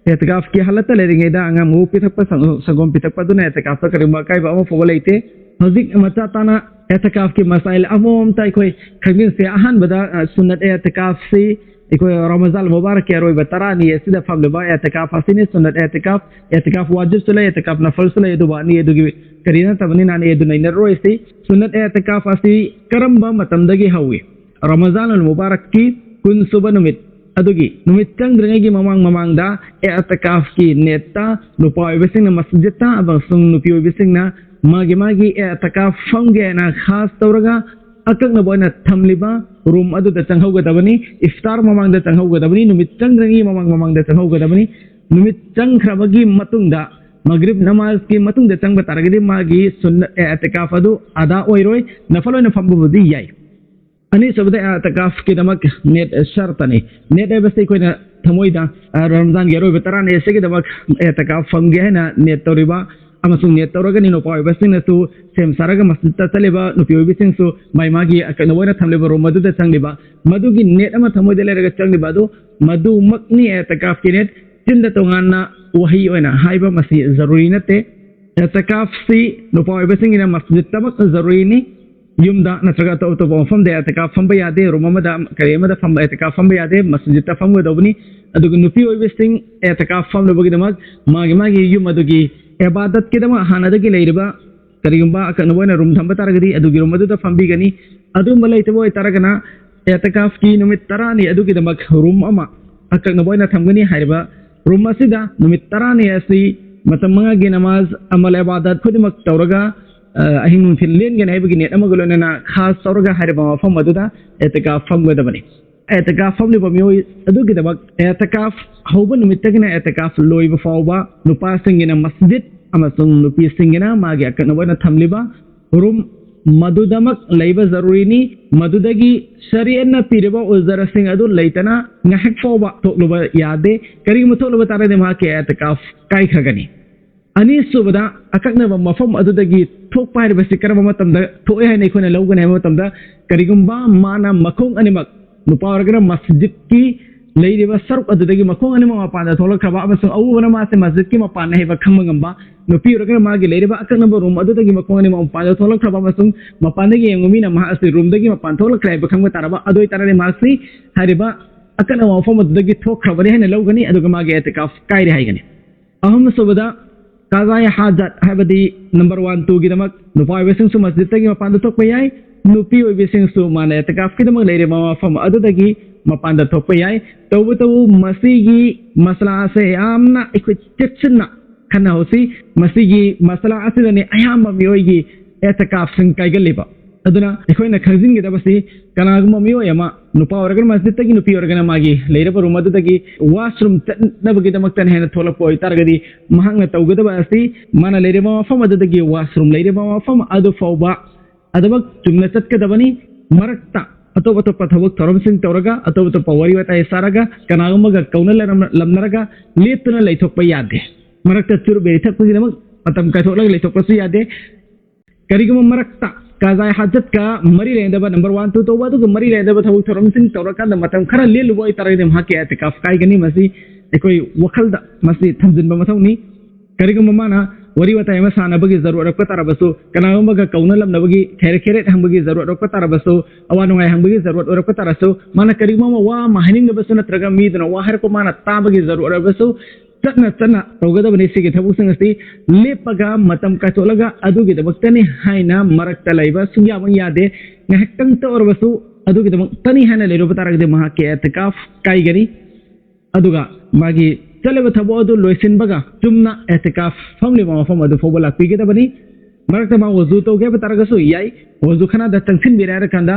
ꯑꯦꯇꯀꯥꯐꯀꯤ ꯍꯥꯂꯠꯇ ꯂꯩꯔꯤꯉꯩꯗ ꯑꯉꯥꯡ ꯃꯕꯨ ꯄꯤꯊꯛꯄ, ꯁꯪ-, ꯁꯪꯒꯣꯝ ꯄꯤꯊꯛꯄ ꯑꯗꯨꯅ ꯑꯦꯇꯀꯥꯐꯇ ꯀꯔꯤꯒꯨꯝꯕ ꯑꯀꯥꯏꯕ ꯑꯃ ꯐꯥꯎꯕ ꯂꯩꯇꯦ꯫ ꯍꯧꯖꯤꯛ ꯃꯆꯥ ꯇꯥꯅ ꯑꯦꯇꯀꯥꯐꯀꯤ ꯃꯁꯥꯏꯜ ꯑꯃꯃꯝꯇ ꯑꯩꯈꯣꯏ ꯈꯪꯃꯤꯟꯁꯦ꯫ ꯑꯍꯥꯟꯕꯗ, ꯑ, ꯁꯨꯟꯅꯠ ꯑꯦꯇꯀꯥꯐꯁꯤ ꯑꯩꯈꯣꯏ ꯔꯃꯖꯥꯟ ꯃꯨꯕꯥꯔꯛꯀꯤ ꯑꯔꯣꯏꯕ ꯇꯔꯥꯅꯤ ꯑꯁꯤꯗ ꯐꯝꯂꯤꯕ ꯑꯦꯇꯀꯥꯐ ꯑꯁꯤꯅꯤ꯫ ꯁꯨꯟꯅꯠ ꯑꯦꯇꯀꯥꯐ, ꯑꯦꯇꯀꯥꯐ ꯋꯥꯖꯤꯕꯁꯨ ꯂꯩ, ꯑꯦꯇꯀꯥꯐ ꯅꯐꯜꯁꯨ ꯂꯩ, ꯑꯗꯨꯕꯨ ꯑꯅꯤ ꯑꯗꯨꯒꯤ ꯀꯔꯤ ꯅꯠꯇꯕꯅꯤꯅ ꯑꯅꯤ ꯑꯗꯨ ꯅꯩꯅꯔꯔꯣꯏꯁꯤ꯫ ꯁꯨꯟꯅꯠ ꯑꯦꯇꯀꯥꯐ ꯑꯁꯤ ꯀꯔꯝꯕ ꯃꯇꯝꯗꯒꯤ ꯍꯧꯏ? ꯔꯃꯖꯥꯟ ꯑꯜ ꯃꯨꯕꯥꯔꯛꯀꯤ ꯀꯨꯟ ꯁꯨꯕ ꯅꯨꯃꯤꯠ ꯑꯗꯨꯒꯤ ꯅꯨꯃꯤꯠ ꯆꯪꯗ꯭ꯔꯤꯉꯩꯒꯤ ꯃꯃꯥꯡ ꯃꯃꯥꯡꯗ ꯑꯦꯇꯀꯥꯐꯀꯤ ꯅꯦꯠꯇ ꯅꯨꯄꯥ ꯑꯣꯏꯕꯁꯤꯡꯅ ꯃꯁꯖꯤꯠꯇ ꯑꯃꯁꯨꯡ ꯅꯨꯄꯤ ꯑꯣꯏꯕꯁꯤꯡꯅ ꯃꯥꯒꯤ ꯃꯥꯒꯤ ꯑꯦꯇꯀꯥꯐ ꯐꯝꯒꯦ ꯍꯥꯏꯅ ꯈꯥꯁ ꯇꯧꯔꯒ ꯑꯀꯛꯅꯕ ꯑꯣꯏꯅ ꯊꯝꯂꯤꯕ ꯔꯨꯝ ꯑꯗꯨꯗ ꯆꯪꯍꯧꯒꯗꯕꯅꯤ꯫ ꯏꯐꯇꯥꯔ ꯃꯃꯥꯡꯗ ꯆꯪꯍꯧꯒꯗꯕꯅꯤ꯫ ꯅꯨꯃꯤꯠ ꯆꯪꯗ꯭ꯔꯤꯉꯩꯒꯤ ꯃꯃꯥꯡ ꯃꯃꯥꯡꯗ ꯆꯪꯍꯧꯒꯗꯕꯅꯤ꯫ ꯅꯨꯃꯤꯠ ꯆꯪꯈ꯭ꯔꯕꯒꯤ ꯃꯇꯨꯡꯗ, ꯃꯒ꯭ꯔꯤꯕ ꯅꯃꯥꯖꯀꯤ ꯃꯇꯨꯡꯗ ꯆꯪꯕ ꯇꯥꯔꯒꯗꯤ ꯃꯥꯒꯤ ꯁꯨꯟꯅ ꯑꯦꯇꯀꯥꯐ ꯑꯗꯨ ꯑꯗꯥ ꯑꯣꯏꯔꯣꯏ, ꯅꯐꯜ ꯑꯣꯏꯅ ꯐꯝꯕꯕꯨꯗꯤ ꯌꯥꯏ꯫ ꯑꯅꯤꯁꯨꯕꯗ ꯑꯦꯇꯀꯥꯐꯀꯤꯗꯃꯛ ꯅꯤꯌꯠ ꯁꯔꯇꯅꯤ꯫ ꯅꯤꯌꯠ ꯍꯥꯏꯕꯁꯤ ꯑꯩꯈꯣꯏꯅ ꯊꯃꯣꯏꯗ, ꯑ, ꯔꯃꯖꯥꯟꯒꯤ ꯑꯔꯣꯏꯕ ꯇꯔꯥꯅꯤ ꯑꯁꯤꯒꯤꯗꯃꯛ ꯑꯦꯇꯀꯥꯐ ꯐꯝꯒꯦ ꯍꯥꯏꯅ ꯅꯤꯌꯠ ꯇꯧꯔꯤꯕ ꯑꯃꯁꯨꯡ ꯅꯤꯌꯠ ꯇꯧꯔꯒꯅꯤ꯫ ꯅꯨꯄꯥ ꯑꯣꯏꯕꯁꯤꯡꯅꯁꯨ ꯁꯦꯝ ꯁꯥꯔꯒ ꯃꯁꯖꯤꯗꯇ ꯆꯠꯂꯤꯕ, ꯅꯨꯄꯤ ꯑꯣꯏꯕꯤꯁꯤꯡꯁꯨ ꯃꯥꯏ ꯃꯥꯒꯤ ꯑꯀꯛꯅꯕ ꯑꯣꯏꯅ ꯊꯝꯂꯤꯕ ꯔꯨꯝ ꯑꯗꯨꯗ ꯆꯪꯂꯤꯕ, ꯃꯗꯨꯒꯤ ꯅꯤꯌꯠ ꯑꯃ ꯊꯃꯣꯏꯗ ꯂꯩꯔꯒ ꯆꯪꯂꯤꯕ ꯑꯗꯨ, ꯃꯗꯨꯃꯛꯅꯤ ꯑꯦꯇꯀꯥꯐꯀꯤ ꯅꯤꯌꯠ꯫ ꯆꯤꯟꯗ ꯇꯣꯉꯥꯟꯅ ꯋꯥꯍꯩ ꯑꯣꯏꯅ ꯍꯥꯏꯕ ꯃꯁꯤ ꯖꯔꯨꯔꯤ ꯅꯠꯇꯦ꯫ ꯑꯦꯇꯀꯥꯐꯁꯤ ꯅꯨꯄꯥ ꯑꯣꯏꯕꯁꯤꯡꯒꯤꯅ ꯃꯁꯖꯤꯗꯇꯃꯛ ꯖꯔꯨꯔꯤꯅꯤ꯫ ꯌꯨꯝꯗ ꯅꯠꯇ꯭ꯔꯒ ꯑꯇꯣꯞ ꯑꯇꯣꯞꯄ ꯃꯐꯝꯗ ꯑꯦꯇꯀꯥꯐ ꯐꯝꯕ ꯌꯥꯗꯦ, ꯔꯨꯝ ꯑꯃꯗ, ꯀꯔꯤ ꯑꯃꯗ ꯐꯝꯕ, ꯑꯦꯇꯀꯥꯐ ꯐꯝꯕ ꯌꯥꯗꯦ, ꯃꯁꯖꯤꯗꯇ ꯐꯝꯒꯗꯧꯕꯅꯤ꯫ ꯑꯗꯨꯒ ꯅꯨꯄꯤ ꯑꯣꯏꯕꯤꯁꯤꯡ ꯑꯦꯇꯀꯥꯐ ꯐꯝꯅꯕꯒꯤꯗꯃꯛ ꯃꯥꯒꯤ ꯃꯥꯒꯤ ꯌꯨꯝ ꯑꯗꯨꯒꯤ ꯏꯕꯥꯗꯠꯀꯤꯗꯃꯛ ꯍꯥꯟꯅꯗꯒꯤ ꯂꯩꯔꯤꯕ ꯀꯔꯤꯒꯨꯝꯕ ꯑꯀꯛꯅꯕ ꯑꯣꯏꯅ ꯔꯨꯝ ꯊꯝꯕ ꯇꯥꯔꯒꯗꯤ ꯑꯗꯨꯒꯤ ꯔꯨꯝ ꯑꯗꯨꯗ ꯐꯝꯕꯤꯒꯅꯤ꯫ ꯑꯗꯨꯒꯨꯝꯕ ꯂꯩꯇꯕ ꯑꯣꯏꯇꯥꯔꯒꯅ ꯑꯦꯇꯀꯥꯐꯀꯤ ꯅꯨꯃꯤꯠ ꯇꯔꯥꯅꯤ ꯑꯗꯨꯒꯤꯗꯃꯛ ꯔꯨꯝ ꯑꯃ ꯑꯀꯛꯅꯕ ꯑꯣꯏꯅ ꯊꯝꯒꯅꯤ꯫ ꯍꯥꯏꯔꯤꯕ ꯔꯨꯝ ꯑꯁꯤꯗ ꯅꯨꯃꯤꯠ ꯇꯔꯥꯅꯤ ꯑꯁꯤ ꯃꯇꯝ ꯃꯉꯥꯒꯤ ꯅꯃꯥꯖ, ꯑꯃꯜ ꯏꯕꯥꯗꯠ ꯈꯨꯗꯤꯡꯃꯛ ꯇꯧꯔꯒ, ꯑ, ꯑꯍꯤꯡ ꯅꯨꯡꯊꯤꯜ ꯂꯦꯟꯒꯅꯤ ꯍꯥꯏꯕꯒꯤ ꯅꯤꯌꯠ ꯑꯃꯒ ꯂꯣꯏꯅꯅ ꯈꯥꯁ ꯇꯧꯔꯒ ꯍꯥꯏꯔꯤꯕ ꯃꯐꯝ ꯑꯗꯨꯗ ꯑꯦꯇꯀꯥꯐ ꯐꯝꯒꯗꯕꯅꯤ꯫ ꯑꯦꯇꯀꯥꯐ ꯐꯝꯂꯤꯕ ꯃꯤꯑꯣꯏ ꯑꯗꯨꯒꯤꯗꯃꯛ ꯑꯦꯇꯀꯥꯐ ꯍꯧꯕ ꯅꯨꯃꯤꯠꯇꯒꯤꯅ ꯑꯦꯇꯀꯥꯐ ꯂꯣꯏꯕ ꯐꯥꯎꯕ ꯅꯨꯄꯥꯁꯤꯡꯒꯤꯅ ꯃꯁꯖꯤꯗ ꯑꯃꯁꯨꯡ ꯅꯨꯄꯤꯁꯤꯡꯒꯤꯅ ꯃꯥꯒꯤ ꯑꯀꯛꯅꯕ ꯑꯣꯏꯅ ꯊꯝꯂꯤꯕ ꯔꯨꯝ ꯃꯗꯨꯗꯃꯛ ꯂꯩꯕ ꯖꯔꯨꯔꯤꯅꯤ꯫ ꯃꯗꯨꯗꯒꯤ ꯁꯔꯤꯌꯠꯅ ꯄꯤꯔꯤꯕ ꯎꯖꯔꯁꯤꯡ ꯑꯗꯨ ꯂꯩꯇꯅ ꯉꯥꯏꯍꯥꯛ ꯐꯥꯎꯕ ꯊꯣꯛꯂꯨꯕ ꯌꯥꯗꯦ꯫ ꯀꯔꯤꯒꯨꯝꯕ ꯊꯣꯛꯂꯨꯕ ꯇꯥꯔꯒꯗꯤ ꯃꯍꯥꯛꯀꯤ ꯑꯦꯇꯀꯥꯐ ꯀꯥꯏꯈ꯭ꯔꯒꯅꯤ꯫ ꯑꯅꯤꯁꯨꯕꯗ, ꯑꯀꯛꯅꯕ ꯃꯐꯝ ꯑꯗꯨꯗꯒꯤ ꯊꯣꯛꯄ ꯍꯥꯏꯔꯤꯕꯁꯤ ꯀꯔꯝꯕ ꯃꯇꯝꯗ ꯊꯣꯛꯑꯦ ꯍꯥꯏꯅ ꯑꯩꯈꯣꯏꯅ ꯂꯧꯒꯅꯤ ꯍꯥꯏꯕ ꯃꯇꯝꯗ, ꯀꯔꯤꯒꯨꯝꯕ ꯃꯥꯅ ꯃꯈꯣꯡ ꯑꯅꯤꯃꯛ, ꯅꯨꯄꯥ ꯑꯣꯏꯔꯒꯅ ꯃꯁꯖꯤꯗꯀꯤ ꯂꯩꯔꯤꯕ ꯁꯔꯨꯛ ꯑꯗꯨꯗꯒꯤ ꯃꯈꯣꯡ ꯑꯅꯤꯃꯛ ꯃꯄꯥꯟꯗ ꯊꯣꯛꯂꯛꯈ꯭ꯔꯕ ꯑꯃꯁꯨꯡ ꯑꯎꯕꯅ ꯃꯥꯁꯦ ꯃꯁꯖꯤꯗꯀꯤ ꯃꯄꯥꯟꯅ ꯍꯥꯏꯕ ꯈꯪꯕ ꯉꯝꯕ, ꯅꯨꯄꯤ ꯑꯣꯏꯔꯒꯅ ꯃꯥꯒꯤ ꯂꯩꯔꯤꯕ ꯑꯀꯛꯅꯕ ꯔꯨꯝ ꯑꯗꯨꯗꯒꯤ ꯃꯈꯣꯡ ꯑꯅꯤꯃꯛ ꯃꯄꯥꯟꯗ ꯊꯣꯛꯂꯛꯈ꯭ꯔꯕ ꯑꯃꯁꯨꯡ ꯃꯄꯥꯟꯗꯒꯤ ꯌꯦꯡꯕ ꯃꯤꯅ ꯃꯍꯥꯛ ꯑꯁꯤ ꯔꯨꯝꯗꯒꯤ ꯃꯄꯥꯟ ꯊꯣꯛꯂꯛꯈ꯭ꯔꯦ ꯍꯥꯏꯕ ꯈꯪꯕ ꯇꯥꯔꯕ, ꯑꯗꯨ ꯑꯣꯏꯇꯥꯔꯗꯤ ꯃꯍꯥꯛꯁꯤ ꯍꯥꯏꯔꯤꯕ ꯑꯀꯛꯅꯕ ꯃꯐꯝ ꯑꯗꯨꯗꯒꯤ ꯊꯣꯛꯈ꯭ꯔꯕꯅꯤ ꯍꯥꯏꯅ ꯂꯧꯒꯅꯤ, ꯑꯗꯨꯒ ꯃꯥꯒꯤ ꯑꯦꯇꯀꯥꯐ ꯀꯥꯏꯔꯦ ꯍꯥꯏꯒꯅꯤ꯫ ꯑꯍꯨꯝꯁꯨꯕꯗ, ꯀꯥꯖꯥꯏ ꯍꯥꯖꯠ, ꯍꯥꯏꯕꯗꯤ ꯅꯝꯕꯔ ꯋꯥꯟ, ꯇꯨꯒꯤꯗꯃꯛ ꯅꯨꯄꯥ ꯑꯣꯏꯕꯁꯤꯡꯁꯨ ꯃꯁꯖꯤꯗꯇꯒꯤ ꯃꯄꯥꯟꯗ ꯊꯣꯛꯄ ꯌꯥꯏ, ꯅꯨꯄꯤ ꯑꯣꯏꯕꯤꯁꯤꯡꯁꯨ ꯃꯥꯅ ꯑꯦꯇꯀꯥꯐꯀꯤꯗꯃꯛ ꯂꯩꯔꯤꯕ ꯃꯐꯝ ꯑꯗꯨꯗꯒꯤ ꯃꯄꯥꯟꯗ ꯊꯣꯛꯄ ꯌꯥꯏ꯫ ꯇꯧꯕꯇꯕꯨ ꯃꯁꯤꯒꯤ ꯃꯁꯂꯥ ꯑꯁꯦ ꯌꯥꯝꯅ ꯑꯩꯈꯣꯏ ꯆꯦꯛꯁꯤꯟꯅ ꯈꯟꯅꯍꯧꯁꯤ꯫ ꯃꯁꯤꯒꯤ ꯃꯁꯂꯥ ꯑꯁꯤꯗꯅꯤ ꯑꯌꯥꯝꯕ ꯃꯤꯑꯣꯏꯒꯤ ꯑꯦꯇꯀꯥꯐꯁꯤꯡ ꯀꯥꯏꯒꯜꯂꯤꯕ꯫ ꯑꯗꯨꯅ ꯑꯩꯈꯣꯏꯅ ꯈꯪꯖꯤꯟꯒꯗꯕꯁꯤ, ꯀꯅꯥꯒꯨꯝꯕ ꯃꯤꯑꯣꯏ ꯑꯃ, ꯅꯨꯄꯥ ꯑꯣꯏꯔꯒꯅ ꯃꯁꯖꯤꯗꯇꯒꯤ, ꯅꯨꯄꯤ ꯑꯣꯏꯔꯒꯅ ꯃꯥꯒꯤ ꯂꯩꯔꯕ ꯔꯨꯝ ꯑꯗꯨꯗꯒꯤ ꯋꯥꯁꯔꯨꯝ ꯆꯠꯅꯕꯒꯤꯗꯃꯛꯇꯅ ꯍꯦꯟꯅ ꯊꯣꯛꯂꯛꯄ ꯑꯣꯏꯇꯥꯔꯒꯗꯤ, ꯃꯍꯥꯛꯅ ꯇꯧꯒꯗꯕ ꯑꯁꯤ ꯃꯥꯅ ꯂꯩꯔꯤꯕ ꯃꯐꯝ ꯑꯗꯨꯗꯒꯤ ꯋꯥꯁꯔꯨꯝ ꯂꯩꯔꯤꯕ ꯃꯐꯝ ꯑꯗꯨ ꯐꯥꯎꯕ ꯑꯗꯨꯃꯛ ꯆꯨꯝꯅ ꯆꯠꯀꯗꯕꯅꯤ꯫ ꯃꯔꯛꯇ ꯑꯇꯣꯞ ꯑꯇꯣꯞꯄ ꯊꯕꯛ ꯊꯧꯔꯝꯁꯤꯡ ꯇꯧꯔꯒ, ꯑꯇꯣꯞ ꯑꯇꯣꯞꯄ ꯋꯥꯔꯤ ꯋꯥꯇꯥꯏ ꯁꯥꯔꯒ, ꯀꯅꯥꯒꯨꯝꯕꯒ ꯀꯧꯅ ꯂꯩꯔꯝ-, ꯂꯝꯅꯔꯒ ꯂꯦꯞꯇꯨꯅ ꯂꯩꯊꯣꯛꯄ ꯌꯥꯗꯦ꯫ ꯃꯔꯛꯇ ꯆꯨꯔꯨꯞ ꯕꯤꯔꯤ ꯊꯛꯄꯒꯤꯗꯃꯛ ꯃꯇꯝ ꯀꯥꯏꯊꯣꯛꯂꯒ ꯂꯩꯊꯣꯛꯄꯁꯨ ꯌꯥꯗꯦ꯫ ꯀꯔꯤꯒꯨꯝꯕ ꯃꯔꯛꯇ ꯀꯥꯖꯥꯏ ꯍꯥꯖꯠꯀ ꯃꯔꯤ ꯂꯩꯅꯗꯕ, ꯅꯝꯕꯔ ꯋꯥꯟ ꯇꯨ ꯇꯧꯕ ꯑꯗꯨꯒ ꯃꯔꯤ ꯂꯩꯅꯗꯕ ꯊꯕꯛ ꯊꯧꯔꯝꯁꯤꯡ ꯇꯧꯔꯀꯥꯟꯗ ꯃꯇꯝ ꯈꯔ ꯂꯦꯜꯂꯨꯕ ꯑꯣꯏꯇꯥꯔꯒꯗꯤ ꯃꯍꯥꯛꯀꯤ ꯑꯦꯇꯤꯀꯥꯐ ꯀꯥꯏꯒꯅꯤ꯫ ꯃꯁꯤ ꯑꯩꯈꯣꯏ ꯋꯥꯈꯜꯗ ꯃꯁꯤ ꯊꯝꯖꯤꯟꯕ ꯃꯊꯧꯅꯤ꯫ ꯀꯔꯤꯒꯨꯝꯕ ꯃꯥꯅ ꯋꯥꯔꯤ ꯋꯥꯇꯥꯏ ꯑꯃ ꯁꯥꯟꯅꯕꯒꯤ ꯖꯔꯨꯔꯠ ꯑꯣꯏꯔꯛꯄ ꯇꯥꯔꯕꯁꯨ, ꯀꯅꯥꯒꯨꯝꯕꯒ ꯀꯧꯅ ꯂꯝꯅꯕꯒꯤ ꯈꯦꯔꯦ ꯈꯦꯔꯦꯠ ꯍꯪꯕꯒꯤ ꯖꯔꯨꯔꯠ ꯑꯣꯏꯔꯛꯄ ꯇꯥꯔꯕꯁꯨ, ꯑꯋꯥ ꯅꯨꯡꯉꯥꯏ ꯍꯪꯕꯒꯤ ꯖꯔꯨꯔꯠ ꯑꯣꯏꯔꯛꯄ ꯇꯥꯔꯁꯨ, ꯃꯥꯅ ꯀꯔꯤꯒꯨꯝꯕ ꯑꯃ ꯋꯥ ꯑꯃ ꯍꯥꯏꯅꯤꯡꯂꯕꯁꯨ ꯅꯠꯇ꯭ꯔꯒ ꯃꯤꯗꯨꯅ ꯋꯥ ꯍꯥꯏꯔꯛꯄ ꯃꯥꯅ ꯇꯥꯕꯒꯤ ꯖꯔꯨꯔꯠ ꯑꯣꯏꯔꯕꯁꯨ, ꯆꯠꯅ ꯆꯠꯅ ꯇꯧꯒꯗꯕꯅꯤ꯫ ꯁꯤꯒꯤ ꯊꯕꯛꯁꯤꯡ ꯑꯁꯤ ꯂꯦꯞꯄꯒ ꯃꯇꯝ ꯀꯥꯏꯊꯣꯛꯂꯒ ꯑꯗꯨꯒꯤꯗꯃꯛꯇꯅꯤ ꯍꯥꯏꯅ ꯃꯔꯛꯇ ꯂꯩꯕ ꯁꯨꯡꯌꯥꯃꯛ ꯌꯥꯗꯦ꯫ ꯉꯥꯏꯍꯥꯛꯇꯪꯇ ꯑꯣꯏꯔꯕꯁꯨ ꯑꯗꯨꯒꯤꯗꯃꯛꯇꯅꯤ ꯍꯥꯏꯅ ꯂꯩꯔꯨꯕ ꯇꯥꯔꯒꯗꯤ ꯃꯍꯥꯛꯀꯤ ꯑꯦꯇꯤꯀꯥꯐ ꯀꯥꯏꯒꯅꯤ꯫ ꯑꯗꯨꯒ ꯃꯥꯒꯤ ꯆꯠꯂꯤꯕ ꯊꯕꯛ ꯑꯗꯨ ꯂꯣꯏꯁꯤꯟꯕꯒ ꯆꯨꯝꯅ ꯑꯦꯇꯤꯀꯥꯐ ꯐꯝꯂꯤꯕ ꯃꯐꯝ ꯑꯗꯨ ꯐꯥꯎꯕ ꯂꯥꯛꯄꯤꯒꯗꯕꯅꯤ꯫ ꯃꯔꯛꯇ ꯃꯥ ꯋꯖꯨ ꯇꯧꯒꯦ ꯍꯥꯏꯕ ꯇꯥꯔꯒꯁꯨ ꯌꯥꯏ꯫ ꯋꯖꯨ ꯈꯅꯥꯗ ꯆꯪꯁꯤꯟꯕꯤꯔꯦ ꯍꯥꯏꯔ ꯀꯥꯟꯗ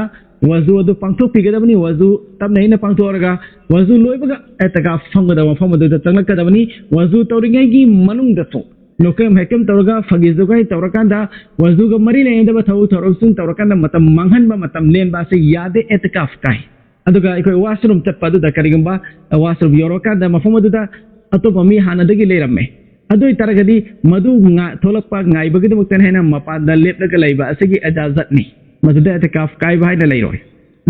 ꯋꯖꯨ ꯑꯗꯨ ꯄꯥꯡꯊꯣꯛꯄꯤꯒꯗꯕꯅꯤ꯫ ꯋꯖꯨ ꯇꯞꯅ ꯏꯪꯅ ꯄꯥꯡꯊꯣꯛꯑꯒ ꯋꯖꯨ ꯂꯣꯏꯕꯒ ꯑꯦꯇꯤꯀꯥꯐ ꯐꯝꯒꯗꯕ ꯃꯐꯝ ꯑꯗꯨꯗ ꯆꯪꯂꯛꯀꯗꯕꯅꯤ꯫ ꯋꯖꯨ ꯇꯧꯔꯤꯉꯩꯒꯤ ꯃꯅꯨꯡꯗꯁꯨ ꯅꯣꯀꯦꯝ ꯍꯦꯀꯦꯝ ꯇꯧꯔꯒ ꯐꯥꯒꯤ ꯖꯨꯒꯥꯏ ꯇꯧꯔꯀꯥꯟꯗ ꯋꯖꯨꯒ ꯃꯔꯤ ꯂꯩꯅꯗꯕ ꯊꯕꯛ ꯊꯧꯔꯝꯁꯤꯡ ꯇꯧꯔꯀꯥꯟꯗ ꯃꯇꯝ ꯃꯥꯡꯍꯟꯕ, ꯃꯇꯝ ꯂꯦꯟꯕ ꯑꯁꯤ ꯌꯥꯗꯦ, ꯑꯦꯇꯤꯀꯥꯐ ꯀꯥꯏ꯫ ꯑꯗꯨꯒ ꯑꯩꯈꯣꯏ ꯋꯥꯁꯔꯨꯝ ꯆꯠꯄ ꯑꯗꯨꯗ ꯀꯔꯤꯒꯨꯝꯕ ꯋꯥꯁꯔꯨꯝ ꯌꯧꯔꯀꯥꯟꯗ ꯃꯐꯝ ꯑꯗꯨꯗ ꯑꯇꯣꯞꯄ ꯃꯤ ꯍꯥꯟꯅꯗꯒꯤ ꯂꯩꯔꯝꯃꯦ, ꯑꯗꯨ ꯑꯣꯏꯇꯥꯔꯒꯗꯤ ꯃꯗꯨ ꯉꯥ-, ꯊꯣꯛꯂꯛꯄ ꯉꯥꯏꯕꯒꯤꯗꯃꯛꯇꯅꯤ ꯍꯥꯏꯅ ꯃꯄꯥꯟꯗ ꯂꯦꯞꯂꯒ ꯂꯩꯕ ꯑꯁꯤꯒꯤ ꯑꯦꯖꯥꯖꯠꯅꯤ꯫ ꯃꯗꯨꯗ ꯑꯦꯇꯤꯀꯥꯐ ꯀꯥꯏꯕ ꯍꯥꯏꯅ ꯂꯩꯔꯣꯏ꯫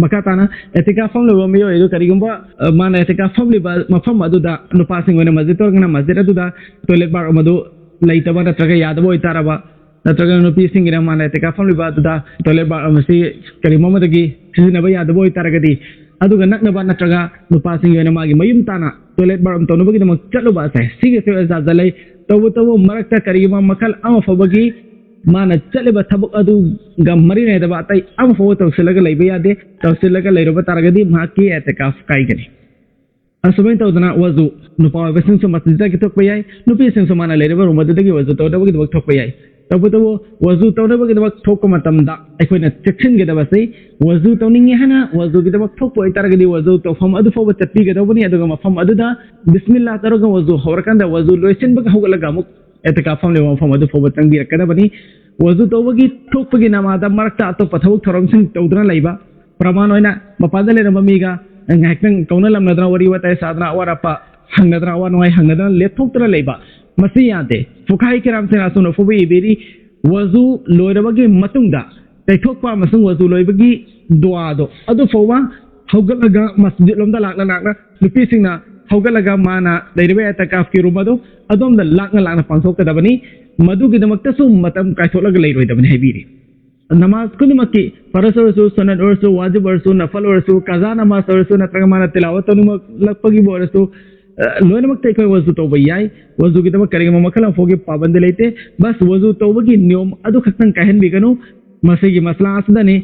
ꯃꯈꯥ ꯇꯥꯅ ꯑꯦꯇꯤꯀꯥꯐ ꯐꯝꯂꯤꯕ ꯃꯤꯑꯣꯏ ꯑꯗꯨ ꯀꯔꯤꯒꯨꯝꯕ, ꯑ, ꯃꯥꯅ ꯑꯦꯇꯤꯀꯥꯐ ꯐꯝꯂꯤꯕ ꯃꯐꯝ ꯑꯗꯨꯗ ꯅꯨꯄꯥꯁꯤꯡ ꯑꯣꯏꯅ ꯃꯁꯖꯤꯗ ꯑꯣꯏꯔꯒꯅ ꯃꯁꯖꯤꯗ ꯑꯗꯨꯗ ꯇꯣꯏꯂꯦꯠ ꯕꯥꯠꯔꯨꯝ ꯑꯗꯨ ꯂꯩꯇꯕ ꯅꯠꯇ꯭ꯔꯒ ꯌꯥꯗꯕ ꯑꯣꯏꯇꯥꯔꯕ, ꯅꯠꯇ꯭ꯔꯒ ꯅꯨꯄꯤꯁꯤꯡꯒꯤꯅ ꯃꯥꯅ ꯑꯦꯇꯤꯀꯥꯐ ꯐꯝꯂꯤꯕ ꯑꯗꯨꯗ ꯇꯣꯏꯂꯦꯠ ꯕꯥꯠꯔꯨꯝ ꯑꯁꯤ ꯀꯔꯤꯒꯨꯝꯕ ꯑꯃꯗꯒꯤ ꯁꯤꯖꯤꯟꯅꯕ ꯌꯥꯗꯕ ꯑꯣꯏꯇꯥꯔꯒꯗꯤ, ꯑꯗꯨꯒ ꯅꯛꯅꯕ ꯅꯠꯇ꯭ꯔꯒ ꯅꯨꯄꯥꯁꯤꯡꯒꯤ ꯑꯣꯏꯅ ꯃꯥꯒꯤ ꯃꯌꯨꯝ ꯇꯥꯅ ꯇꯣꯏꯂꯦꯠ ꯕꯥꯠꯔꯨꯝ ꯇꯧꯅꯕꯒꯤꯗꯃꯛ ꯆꯠꯂꯨꯕ ꯑꯁꯦ, ꯁꯤꯒꯤꯁꯨ ꯏꯖꯥꯖꯠ ꯂꯩ꯫ ꯇꯧꯕꯇꯕꯨ ꯃꯔꯛꯇ ꯀꯔꯤꯒꯨꯝꯕ ꯃꯈꯜ ꯑꯃ ꯐꯥꯎꯕꯒꯤ ꯃꯥꯅ ꯆꯠꯂꯤꯕ ꯊꯕꯛ ꯑꯗꯨꯒ ꯃꯔꯤ ꯂꯩꯅꯗꯕ ꯑꯇꯩ ꯑꯃ ꯐꯥꯎꯕ ꯇꯧꯁꯤꯜꯂꯒ ꯂꯩꯕ ꯌꯥꯗꯦ꯫ ꯇꯧꯁꯤꯜꯂꯒ ꯂꯩꯔꯨꯕ ꯇꯥꯔꯒꯗꯤ ꯃꯍꯥꯛꯀꯤ ꯑꯦꯇꯤꯀꯥꯐ ꯀꯥꯏꯒꯅꯤ꯫ ꯑꯁꯨꯃꯥꯏꯅ ꯇꯧꯗꯅ ꯋꯖꯨ ꯅꯨꯄꯥ ꯑꯣꯏꯕꯁꯤꯡꯁꯨ ꯃꯁꯖꯤꯗꯇꯒꯤ ꯊꯣꯛꯄ ꯌꯥꯏ, ꯅꯨꯄꯤꯁꯤꯡꯁꯨ ꯃꯥꯅ ꯂꯩꯔꯤꯕ ꯔꯨꯝ ꯑꯗꯨꯗꯒꯤ ꯋꯖꯨ ꯇꯧꯅꯕꯒꯤꯗꯃꯛ ꯊꯣꯛꯄ ꯌꯥꯏ꯫ ꯇꯧꯕꯇꯕꯨ ꯋꯖꯨ ꯇꯧꯅꯕꯒꯤꯗꯃꯛ ꯊꯣꯛꯄ ꯃꯇꯝꯗ ꯑꯩꯈꯣꯏꯅ ꯆꯦꯛꯁꯤꯟꯒꯗꯕꯁꯤ, ꯋꯖꯨ ꯇꯧꯅꯤꯡꯉꯦ ꯍꯥꯏꯅ ꯋꯖꯨꯒꯤꯗꯃꯛ ꯊꯣꯛꯄ ꯑꯣꯏꯇꯥꯔꯒꯗꯤ ꯋꯖꯨ ꯇꯧꯐꯝ ꯑꯗꯨ ꯐꯥꯎꯕ ꯆꯠꯄꯤꯒꯗꯧꯕꯅꯤ꯫ ꯑꯗꯨꯒ ꯃꯐꯝ ꯑꯗꯨꯗ ꯕꯤꯁꯃꯤꯜꯂꯥ ꯇꯧꯔꯒ ꯋꯖꯨ ꯍꯧꯔꯀꯥꯟꯗ ꯋꯖꯨ ꯂꯣꯏꯁꯤꯟꯕꯒ ꯍꯧꯒꯠꯂꯒ ꯑꯃꯨꯛ ꯑꯦꯇꯤꯀꯥꯐ ꯐꯝꯂꯤꯕ ꯃꯐꯝ ꯑꯗꯨ ꯐꯥꯎꯕ ꯆꯪꯕꯤꯔꯛꯀꯗꯕꯅꯤ꯫ ꯋꯖꯨ ꯇꯧꯕꯒꯤ ꯊꯣꯛꯄꯒꯤ ꯅꯃꯥꯗ ꯃꯔꯛꯇ ꯑꯇꯣꯞꯄ ꯊꯕꯛ ꯊꯧꯔꯝꯁꯤꯡ ꯇꯧꯗꯨꯅ ꯂꯩꯕ, ꯄ꯭ꯔꯃꯥꯟ ꯑꯣꯏꯅ ꯃꯄꯥꯟꯗ ꯂꯩꯔꯝꯕ ꯃꯤꯒ ꯉꯥꯏꯍꯥꯛꯇꯪ ꯀꯧꯅ ꯂꯝꯅꯗꯅ, ꯋꯥꯔꯤ ꯋꯥꯇꯥꯏ ꯁꯥꯗꯅ, ꯑꯋꯥꯠ ꯑꯄꯥ ꯍꯪꯅꯗꯅ, ꯑꯋꯥ ꯅꯨꯡꯉꯥꯏ ꯍꯪꯅꯗꯅ ꯂꯦꯞꯊꯣꯛꯇꯅ ꯂꯩꯕ, ꯃꯁꯤ ꯌꯥꯗꯦ꯫ ꯐꯨꯈꯥꯏ ꯀꯦꯔꯥꯝꯁꯤꯡ ꯑꯁꯨꯝꯅ ꯐꯨꯕ ꯏꯕꯤꯔꯤ꯫ ꯋꯖꯨ ꯂꯣꯏꯔꯕꯒꯤ ꯃꯇꯨꯡꯗ ꯇꯩꯊꯣꯛꯄ ꯑꯃꯁꯨꯡ ꯋꯖꯨ ꯂꯣꯏꯕꯒꯤ ꯗꯨꯋꯥꯗꯣ ꯑꯗꯨ ꯐꯥꯎꯕ ꯍꯧꯒꯠꯂꯒ ꯃꯁꯖꯤꯗ ꯂꯣꯝꯗ ꯂꯥꯛꯅ ꯂꯥꯛꯅ, ꯅꯨꯄꯤꯁꯤꯡꯅ ꯍꯧꯒꯠꯂꯒ ꯃꯥꯅ ꯂꯩꯔꯤꯕ ꯑꯦꯇꯀꯥꯐꯀꯤ ꯔꯨꯝ ꯑꯗꯨ ꯑꯗꯣꯝꯗ ꯂꯥꯛꯅ ꯂꯥꯛꯅ ꯄꯥꯡꯊꯣꯛꯀꯗꯕꯅꯤ꯫ ꯃꯗꯨꯒꯤꯗꯃꯛꯇꯁꯨ ꯃꯇꯝ ꯀꯥꯏꯊꯣꯛꯂꯒ ꯂꯩꯔꯣꯏꯗꯕꯅꯤ ꯍꯥꯏꯕꯤꯔꯤ꯫ ꯅꯃꯥꯖ ꯈꯨꯗꯤꯡꯃꯛꯀꯤ, ꯐꯔꯖ ꯑꯣꯏꯔꯁꯨ, ꯁꯨꯟꯅꯠ ꯑꯣꯏꯔꯁꯨ, ꯋꯥꯖꯤꯕ ꯑꯣꯏꯔꯁꯨ, ꯅꯐꯜ ꯑꯣꯏꯔꯁꯨ, ꯀꯖꯥ ꯅꯃꯥꯖ ꯑꯣꯏꯔꯁꯨ, ꯅꯠꯇ꯭ꯔꯒ ꯃꯥꯅ ꯇꯤꯂꯥꯋꯠ ꯇꯧꯅꯤꯡꯂꯛꯄꯒꯤꯕꯨ ꯑꯣꯏꯔꯁꯨ, ꯑ, ꯂꯣꯏꯅꯃꯛꯇ ꯑꯩꯈꯣꯏ ꯋꯖꯨ ꯇꯧꯕ ꯌꯥꯏ꯫ ꯋꯖꯨꯒꯤꯗꯃꯛ ꯀꯔꯤꯒꯨꯝꯕ ꯃꯈꯜ ꯑꯃ ꯐꯥꯎꯒꯤ ꯄꯥꯕꯟꯗꯤ ꯂꯩꯇꯦ꯫ ꯕꯁ ꯋꯖꯨ ꯇꯧꯕꯒꯤ ꯅꯤꯌꯣꯝ ꯑꯗꯨ ꯈꯛꯇꯪ ꯀꯥꯏꯍꯟꯕꯤꯒꯅꯨ꯫ ꯃꯁꯤꯒꯤ ꯃꯁꯂꯥ ꯑꯁꯤꯗꯅꯤ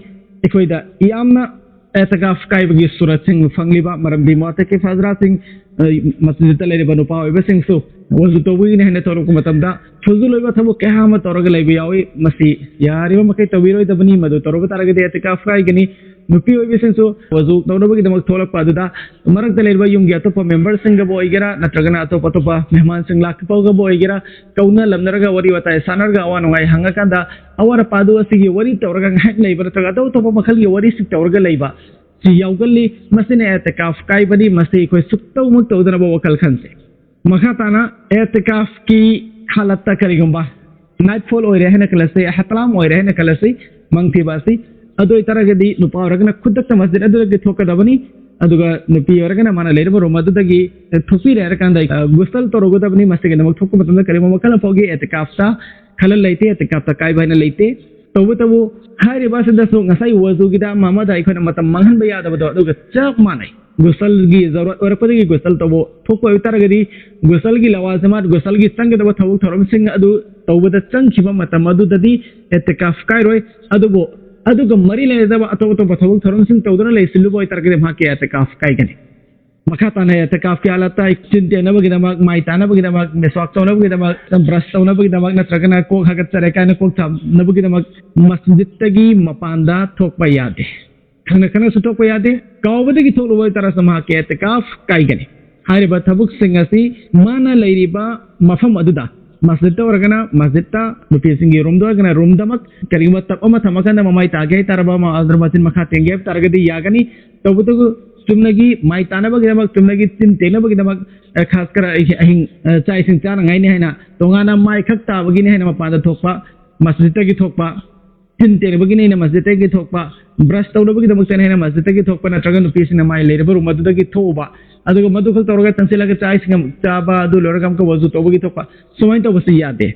ꯑꯩꯈꯣꯏꯗ ꯌꯥꯝꯅ ꯑꯦꯇꯀꯥꯐ ꯀꯥꯏꯕꯒꯤ ꯁꯨꯔꯠꯁꯤꯡ ꯐꯪꯂꯤꯕ, ꯃꯔꯝꯗꯤ ꯃꯨꯑꯇꯀꯤꯐ ꯍꯖꯔꯥꯠꯁꯤꯡ, ꯑ, ꯃꯁꯖꯤꯗꯇ ꯂꯩꯔꯤꯕ ꯅꯨꯄꯥ ꯑꯣꯏꯕꯁꯤꯡꯁꯨ ꯋꯖꯨ ꯇꯧꯕꯒꯤꯅꯤ ꯍꯥꯏꯅ ꯊꯣꯛꯂꯛꯄ ꯃꯇꯝꯗ ꯐꯖꯨꯜ ꯑꯣꯏꯕ ꯊꯕꯛ ꯀꯌꯥ ꯑꯃ ꯇꯧꯔꯒ ꯂꯩꯕ ꯌꯥꯎꯏ꯫ ꯃꯁꯤ ꯌꯥꯔꯤꯕ ꯃꯈꯩ ꯇꯧꯕꯤꯔꯣꯏꯗꯕꯅꯤ꯫ ꯃꯗꯨ ꯇꯧꯔꯨꯕ ꯇꯥꯔꯒꯗꯤ ꯑꯦꯇꯀꯥꯐ ꯀꯥꯏꯒꯅꯤ꯫ ꯅꯨꯄꯤ ꯑꯣꯏꯕꯤꯁꯤꯡꯁꯨ ꯋꯖꯨ ꯇꯧꯅꯕꯒꯤꯗꯃꯛ ꯊꯣꯛꯂꯛꯄ ꯑꯗꯨꯗ ꯃꯔꯛꯇ ꯂꯩꯔꯤꯕ ꯌꯨꯝꯒꯤ ꯑꯇꯣꯞꯄ ꯃꯦꯝꯕꯔꯁꯤꯡꯒꯕꯨ ꯑꯣꯏꯒꯦꯔꯥ, ꯅꯠꯇ꯭ꯔꯒꯅ ꯑꯇꯣꯞ ꯑꯇꯣꯞꯄ ꯃꯦꯍꯃꯥꯟꯁꯤꯡ ꯂꯥꯛꯄꯒꯕꯨ ꯑꯣꯏꯒꯦꯔꯥ, ꯀꯧꯅ ꯂꯝꯅꯔꯒ ꯋꯥꯔꯤ ꯋꯥꯇꯥꯏ ꯁꯥꯟꯅꯔꯒ ꯑꯋꯥ ꯅꯨꯡꯉꯥꯏ ꯍꯪꯉꯀꯥꯟꯗ ꯑꯋꯥꯠ ꯑꯄꯥꯗꯨ ꯑꯁꯤꯒꯤ ꯋꯥꯔꯤ ꯇꯧꯔꯒ ꯉꯥꯏꯍꯥꯛ ꯂꯩꯕ ꯅꯠꯇ꯭ꯔꯒ ꯑꯇꯣꯞ ꯑꯇꯣꯞꯄ ꯃꯈꯜꯒꯤ ꯋꯥꯔꯤꯁꯤꯡ ꯇꯧꯔꯒ ꯂꯩꯕ ꯁꯤ ꯌꯥꯎꯒꯜꯂꯤ꯫ ꯃꯁꯤꯅ ꯑꯦꯇꯀꯥꯐ ꯀꯥꯏꯕꯅꯤ꯫ ꯃꯁꯤ ꯑꯩꯈꯣꯏ ꯁꯨꯛꯇꯧꯃꯛ ꯇꯧꯗꯅꯕ ꯋꯥꯈꯜ ꯈꯟꯁꯦ꯫ ꯃꯈꯥ ꯇꯥꯅ ꯑꯦꯇꯀꯥꯐꯀꯤ ꯍꯥꯂꯠꯇ ꯀꯔꯤꯒꯨꯝꯕ ꯅꯥꯏꯠ ꯐꯣꯜ ꯑꯣꯏꯔꯦ ꯍꯥꯏꯅ ꯈꯜꯂꯁꯤ, ꯑꯍꯇꯂꯥꯝ ꯑꯣꯏꯔꯦ ꯍꯥꯏꯅ ꯈꯜꯂꯁꯤ, ꯃꯪ ꯊꯤꯕ ꯑꯁꯤ꯫ ꯑꯗꯨ ꯑꯣꯏꯇꯥꯔꯒꯗꯤ ꯅꯨꯄꯥ ꯑꯣꯏꯔꯒꯅ ꯈꯨꯗꯛꯇ ꯃꯁꯖꯤꯗ ꯑꯗꯨꯗꯒꯤ ꯊꯣꯛꯀꯗꯕꯅꯤ꯫ ꯑꯗꯨꯒ ꯅꯨꯄꯤ ꯑꯣꯏꯔꯒꯅ ꯃꯥꯅ ꯂꯩꯔꯤꯕ ꯔꯨꯝ ꯑꯗꯨꯗꯒꯤ ꯊꯣꯛꯄꯤꯔꯦ ꯍꯥꯏꯔꯀꯥꯟꯗ, ꯑ, ꯒꯨꯁꯜ ꯇꯧꯔꯨꯒꯗꯕꯅꯤ꯫ ꯃꯁꯤꯒꯤꯗꯃꯛ ꯊꯣꯛꯄ ꯃꯇꯝꯗ ꯀꯔꯤꯒꯨꯝꯕ ꯃꯈꯜ ꯑꯃ ꯐꯥꯎꯒꯤ ꯑꯦꯇꯀꯥꯐꯇ ꯈꯂꯜ ꯂꯩꯇꯦ, ꯑꯦꯇꯀꯥꯐꯇ ꯀꯥꯏꯕ ꯍꯥꯏꯅ ꯂꯩꯇꯦ꯫ ꯇꯧꯕꯇꯕꯨ ꯍꯥꯏꯔꯤꯕ ꯑꯁꯤꯗꯁꯨ ꯉꯁꯥꯏ ꯋꯖꯨꯒꯤꯗ ꯑꯃ ꯑꯃꯗ ꯑꯩꯈꯣꯏꯅ ꯃꯇꯝ ꯃꯥꯡꯍꯟꯕ ꯌꯥꯗꯕꯗꯣ ꯑꯗꯨꯒ ꯆꯞ ꯃꯥꯟꯅꯩ꯫ ꯒꯨꯁꯜꯒꯤ ꯖꯔꯨꯔꯠ ꯑꯣꯏꯔꯛꯄꯗꯒꯤ ꯒꯨꯁꯜ ꯇꯧꯕ ꯊꯣꯛꯄ ꯑꯣꯏꯕ ꯇꯥꯔꯒꯗꯤ ꯒꯨꯁꯜꯒꯤ ꯂꯋꯥꯖꯤꯃꯥꯠ, ꯒꯨꯁꯜꯒꯤ ꯆꯪꯒꯗꯕ ꯊꯕꯛ ꯊꯧꯔꯝꯁꯤꯡ ꯑꯗꯨ ꯇꯧꯕꯗ ꯆꯪꯈꯤꯕ ꯃꯇꯝ ꯑꯗꯨꯗꯗꯤ ꯑꯦꯇꯀꯥꯐ ꯀꯥꯏꯔꯣꯏ꯫ ꯑꯗꯨꯕꯨ ꯑꯗꯨꯒ ꯃꯔꯤ ꯂꯩꯅꯗꯕ ꯑꯇꯣꯞ ꯑꯇꯣꯞꯄ ꯊꯕꯛ ꯊꯧꯔꯝꯁꯤꯡ ꯇꯧꯗꯨꯅ ꯂꯩꯁꯤꯜꯂꯨꯕ ꯑꯣꯏꯇꯥꯔꯒꯗꯤ ꯃꯍꯥꯛꯀꯤ ꯑꯦꯇꯀꯥꯐ ꯀꯥꯏꯒꯅꯤ꯫ ꯃꯈꯥ ꯇꯥꯅ ꯑꯦꯇꯀꯥꯐꯀꯤ ꯍꯥꯂꯠꯇ ꯆꯤꯟ ꯇꯦꯡꯅꯕꯒꯤꯗꯃꯛ, ꯃꯥꯏ ꯇꯥꯅꯕꯒꯤꯗꯃꯛ, ꯃꯤꯁꯋꯥꯛ ꯇꯧꯅꯕꯒꯤꯗꯃꯛ, ꯕ꯭ꯔꯁ ꯇꯧꯅꯕꯒꯤꯗꯃꯛ, ꯅꯠꯇ꯭ꯔꯒꯅ ꯀꯣꯛ ꯍꯥꯀꯠꯆꯔꯦ ꯀꯥꯏꯅ ꯀꯣꯛ ꯊꯝꯅꯕꯒꯤꯗꯃꯛ ꯃꯁꯖꯤꯗꯇꯒꯤ ꯃꯄꯥꯟꯗ ꯊꯣꯛꯄ ꯌꯥꯗꯦ꯫ ꯈꯪꯅ ꯈꯪꯅꯁꯨ ꯊꯣꯛꯄ ꯌꯥꯗꯦ꯫ ꯀꯥꯎꯕꯗꯒꯤ ꯊꯣꯛꯂꯨꯕ ꯑꯣꯏꯇꯥꯔꯁꯨ ꯃꯍꯥꯛꯀꯤ ꯑꯦꯇꯀꯥꯐ ꯀꯥꯏꯒꯅꯤ꯫ ꯍꯥꯏꯔꯤꯕ ꯊꯕꯛꯁꯤꯡ ꯑꯁꯤ ꯃꯥꯅ ꯂꯩꯔꯤꯕ ꯃꯐꯝ ꯑꯗꯨꯗ ꯃꯁꯖꯤꯗꯇ ꯑꯣꯏꯔꯒꯅ ꯃꯁꯖꯤꯗꯇ, ꯅꯨꯄꯤꯁꯤꯡꯒꯤ ꯔꯨꯝꯗ ꯑꯣꯏꯔꯒꯅ ꯔꯨꯝꯗꯃꯛ, ꯀꯔꯤꯒꯨꯝꯕ ꯇꯞ ꯑꯃ ꯊꯝꯃꯀꯥꯟꯗ ꯃꯃꯥꯏ ꯇꯥꯒꯦ ꯍꯥꯏꯇꯥꯔꯕ, ꯑꯃ ꯑꯜꯗ꯭ꯔ ꯃꯁꯖꯤꯗ ꯃꯈꯥ ꯇꯦꯡꯒꯦ ꯍꯥꯏꯕ ꯇꯥꯔꯒꯗꯤ ꯌꯥꯒꯅꯤ꯫ ꯇꯧꯕꯇꯕꯨ ꯆꯨꯝꯅꯒꯤ ꯃꯥꯏ ꯇꯥꯅꯕꯒꯤꯗꯃꯛ, ꯆꯨꯝꯅꯒꯤ ꯆꯤꯟ ꯇꯦꯡꯅꯕꯒꯤꯗꯃꯛ, ꯑ, ꯈꯥꯁ ꯈꯔ ꯑꯍꯤꯡ, ꯑ, ꯆꯥꯛ ꯏꯁꯤꯡ ꯆꯥꯅꯉꯥꯏꯅꯤ ꯍꯥꯏꯅ ꯇꯣꯉꯥꯟꯅ ꯃꯥꯏ ꯈꯛ ꯇꯥꯕꯒꯤꯅꯤ ꯍꯥꯏꯅ ꯃꯄꯥꯟꯗ ꯊꯣꯛꯄ, ꯃꯁꯖꯤꯗꯇꯒꯤ ꯊꯣꯛꯄ, ꯆꯤꯟ ꯇꯦꯡꯅꯕꯒꯤꯅꯦꯅ ꯃꯁꯖꯤꯗꯇꯒꯤ ꯊꯣꯛꯄ, ꯕ꯭ꯔꯁ ꯇꯧꯅꯕꯒꯤꯗꯃꯛꯇꯅꯦ ꯍꯥꯏꯅ ꯃꯁꯖꯤꯗꯇꯒꯤ ꯊꯣꯛꯄ, ꯅꯠꯇ꯭ꯔꯒ ꯅꯨꯄꯤꯁꯤꯡꯅ ꯃꯥꯏ ꯂꯩꯔꯕ ꯔꯨꯝ ꯑꯗꯨꯗꯒꯤ ꯊꯣꯛꯎꯕ, ꯑꯗꯨꯒ ꯃꯗꯨ ꯈꯛ ꯇꯧꯔꯒ ꯆꯪꯁꯤꯜꯂꯒ ꯆꯥꯛ ꯏꯁꯤꯡ ꯑꯃꯨꯛ ꯆꯥꯕ, ꯑꯗꯨ ꯂꯣꯏꯔꯒ ꯑꯃꯨꯛꯀ ꯋꯖꯨ ꯇꯧꯕꯒꯤ ꯊꯣꯛꯄ, ꯁꯨꯃꯥꯏꯅ ꯇꯧꯕꯁꯤ ꯌꯥꯗꯦ꯫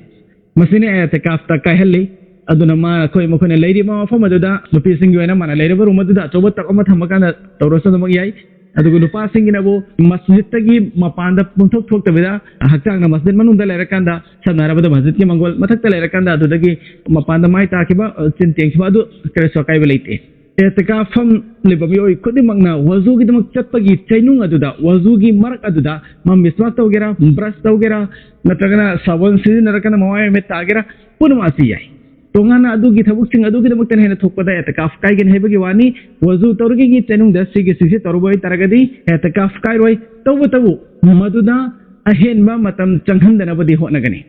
ꯃꯁꯤꯅ ꯑꯦꯇꯤꯀꯥꯐꯇ ꯀꯥꯏꯍꯜꯂꯤ꯫ ꯑꯗꯨꯅ ꯃꯥ, ꯑꯩꯈꯣꯏ, ꯃꯈꯣꯏꯅ ꯂꯩꯔꯤꯕ ꯃꯐꯝ ꯑꯗꯨꯗ ꯅꯨꯄꯤꯁꯤꯡꯒꯤ ꯑꯣꯏꯅ ꯃꯥꯅ ꯂꯩꯔꯤꯕ ꯔꯨꯝ ꯑꯗꯨꯗ ꯑꯆꯧꯕ ꯇꯞ ꯑꯃ ꯊꯝꯃꯀꯥꯟꯗ ꯇꯧꯔꯁꯨ ꯑꯗꯨꯃꯛ ꯌꯥꯏ꯫ ꯑꯗꯨꯒ ꯅꯨꯄꯥꯁꯤꯡꯒꯤꯅꯕꯨ ꯃꯁꯖꯤꯗꯇꯒꯤ ꯃꯄꯥꯟꯗ ꯄꯨꯡꯊꯣꯛ ꯊꯣꯛꯇꯕꯤꯗ, ꯍꯛꯆꯥꯡꯅ ꯃꯁꯖꯤꯗ ꯃꯅꯨꯡꯗ ꯂꯩꯔꯀꯥꯟꯗ, ꯁꯝꯅ ꯍꯥꯏꯔꯕꯗ ꯃꯁꯖꯤꯗꯀꯤ ꯃꯪꯒꯣꯜ ꯃꯊꯛꯇ ꯂꯩꯔꯀꯥꯟꯗ, ꯑꯗꯨꯗꯒꯤ ꯃꯄꯥꯟꯗ ꯃꯥꯏ ꯇꯥꯈꯤꯕ, ꯑ, ꯆꯤꯟ ꯇꯦꯡꯈꯤꯕ ꯑꯗꯨ ꯀꯔꯤꯁꯨ ꯑꯀꯥꯏꯕ ꯂꯩꯇꯦ꯫ ꯑꯦꯇꯤꯀꯥꯐ ꯐꯝꯂꯤꯕ ꯃꯤꯑꯣꯏ ꯈꯨꯗꯤꯡꯃꯛꯅ ꯋꯖꯨꯒꯤꯗꯃꯛ ꯆꯠꯄꯒꯤ ꯆꯩꯅꯨꯡ ꯑꯗꯨꯗ, ꯋꯖꯨꯒꯤ ꯃꯔꯛ ꯑꯗꯨꯗ, ꯃꯥ ꯃꯤꯁꯋꯥꯛ ꯇꯧꯒꯦꯔꯥ, ꯕ꯭ꯔꯁ ꯇꯧꯒꯦꯔꯥ, ꯅꯠꯇ꯭ꯔꯒꯅ ꯁꯥꯕꯣꯟ ꯁꯤꯖꯤꯟꯅꯔꯒꯅ ꯃꯃꯥꯏ ꯃꯃꯤꯠ ꯇꯥꯒꯦꯔꯥ, ꯄꯨꯝꯅꯃꯛ ꯑꯁꯤ ꯌꯥꯏ꯫ ꯇꯣꯉꯥꯟꯅ ꯑꯗꯨꯒꯤ ꯊꯕꯛꯁꯤꯡ ꯑꯗꯨꯒꯤꯗꯃꯛꯇꯅ ꯍꯦꯟꯅ ꯊꯣꯛꯄꯗ ꯑꯦꯇꯤꯀꯥꯐ ꯀꯥꯏꯒꯅꯤ ꯍꯥꯏꯕꯒꯤ ꯋꯥꯅꯤ꯫ ꯋꯖꯨ ꯇꯧꯔꯤꯉꯩꯒꯤ ꯆꯩꯅꯨꯡꯗ ꯁꯤꯒꯤ ꯁꯤꯁꯤ ꯇꯧꯔꯨꯕ ꯑꯣꯏꯇꯥꯔꯒꯗꯤ ꯑꯦꯇꯤꯀꯥꯐ ꯀꯥꯏꯔꯣꯏ꯫ ꯇꯧꯕꯇꯕꯨ ꯃꯗꯨꯗ ꯑꯍꯦꯟꯕ ꯃꯇꯝ ꯆꯪꯍꯟꯗꯅꯕꯗꯤ ꯍꯣꯠꯅꯒꯅꯤ꯫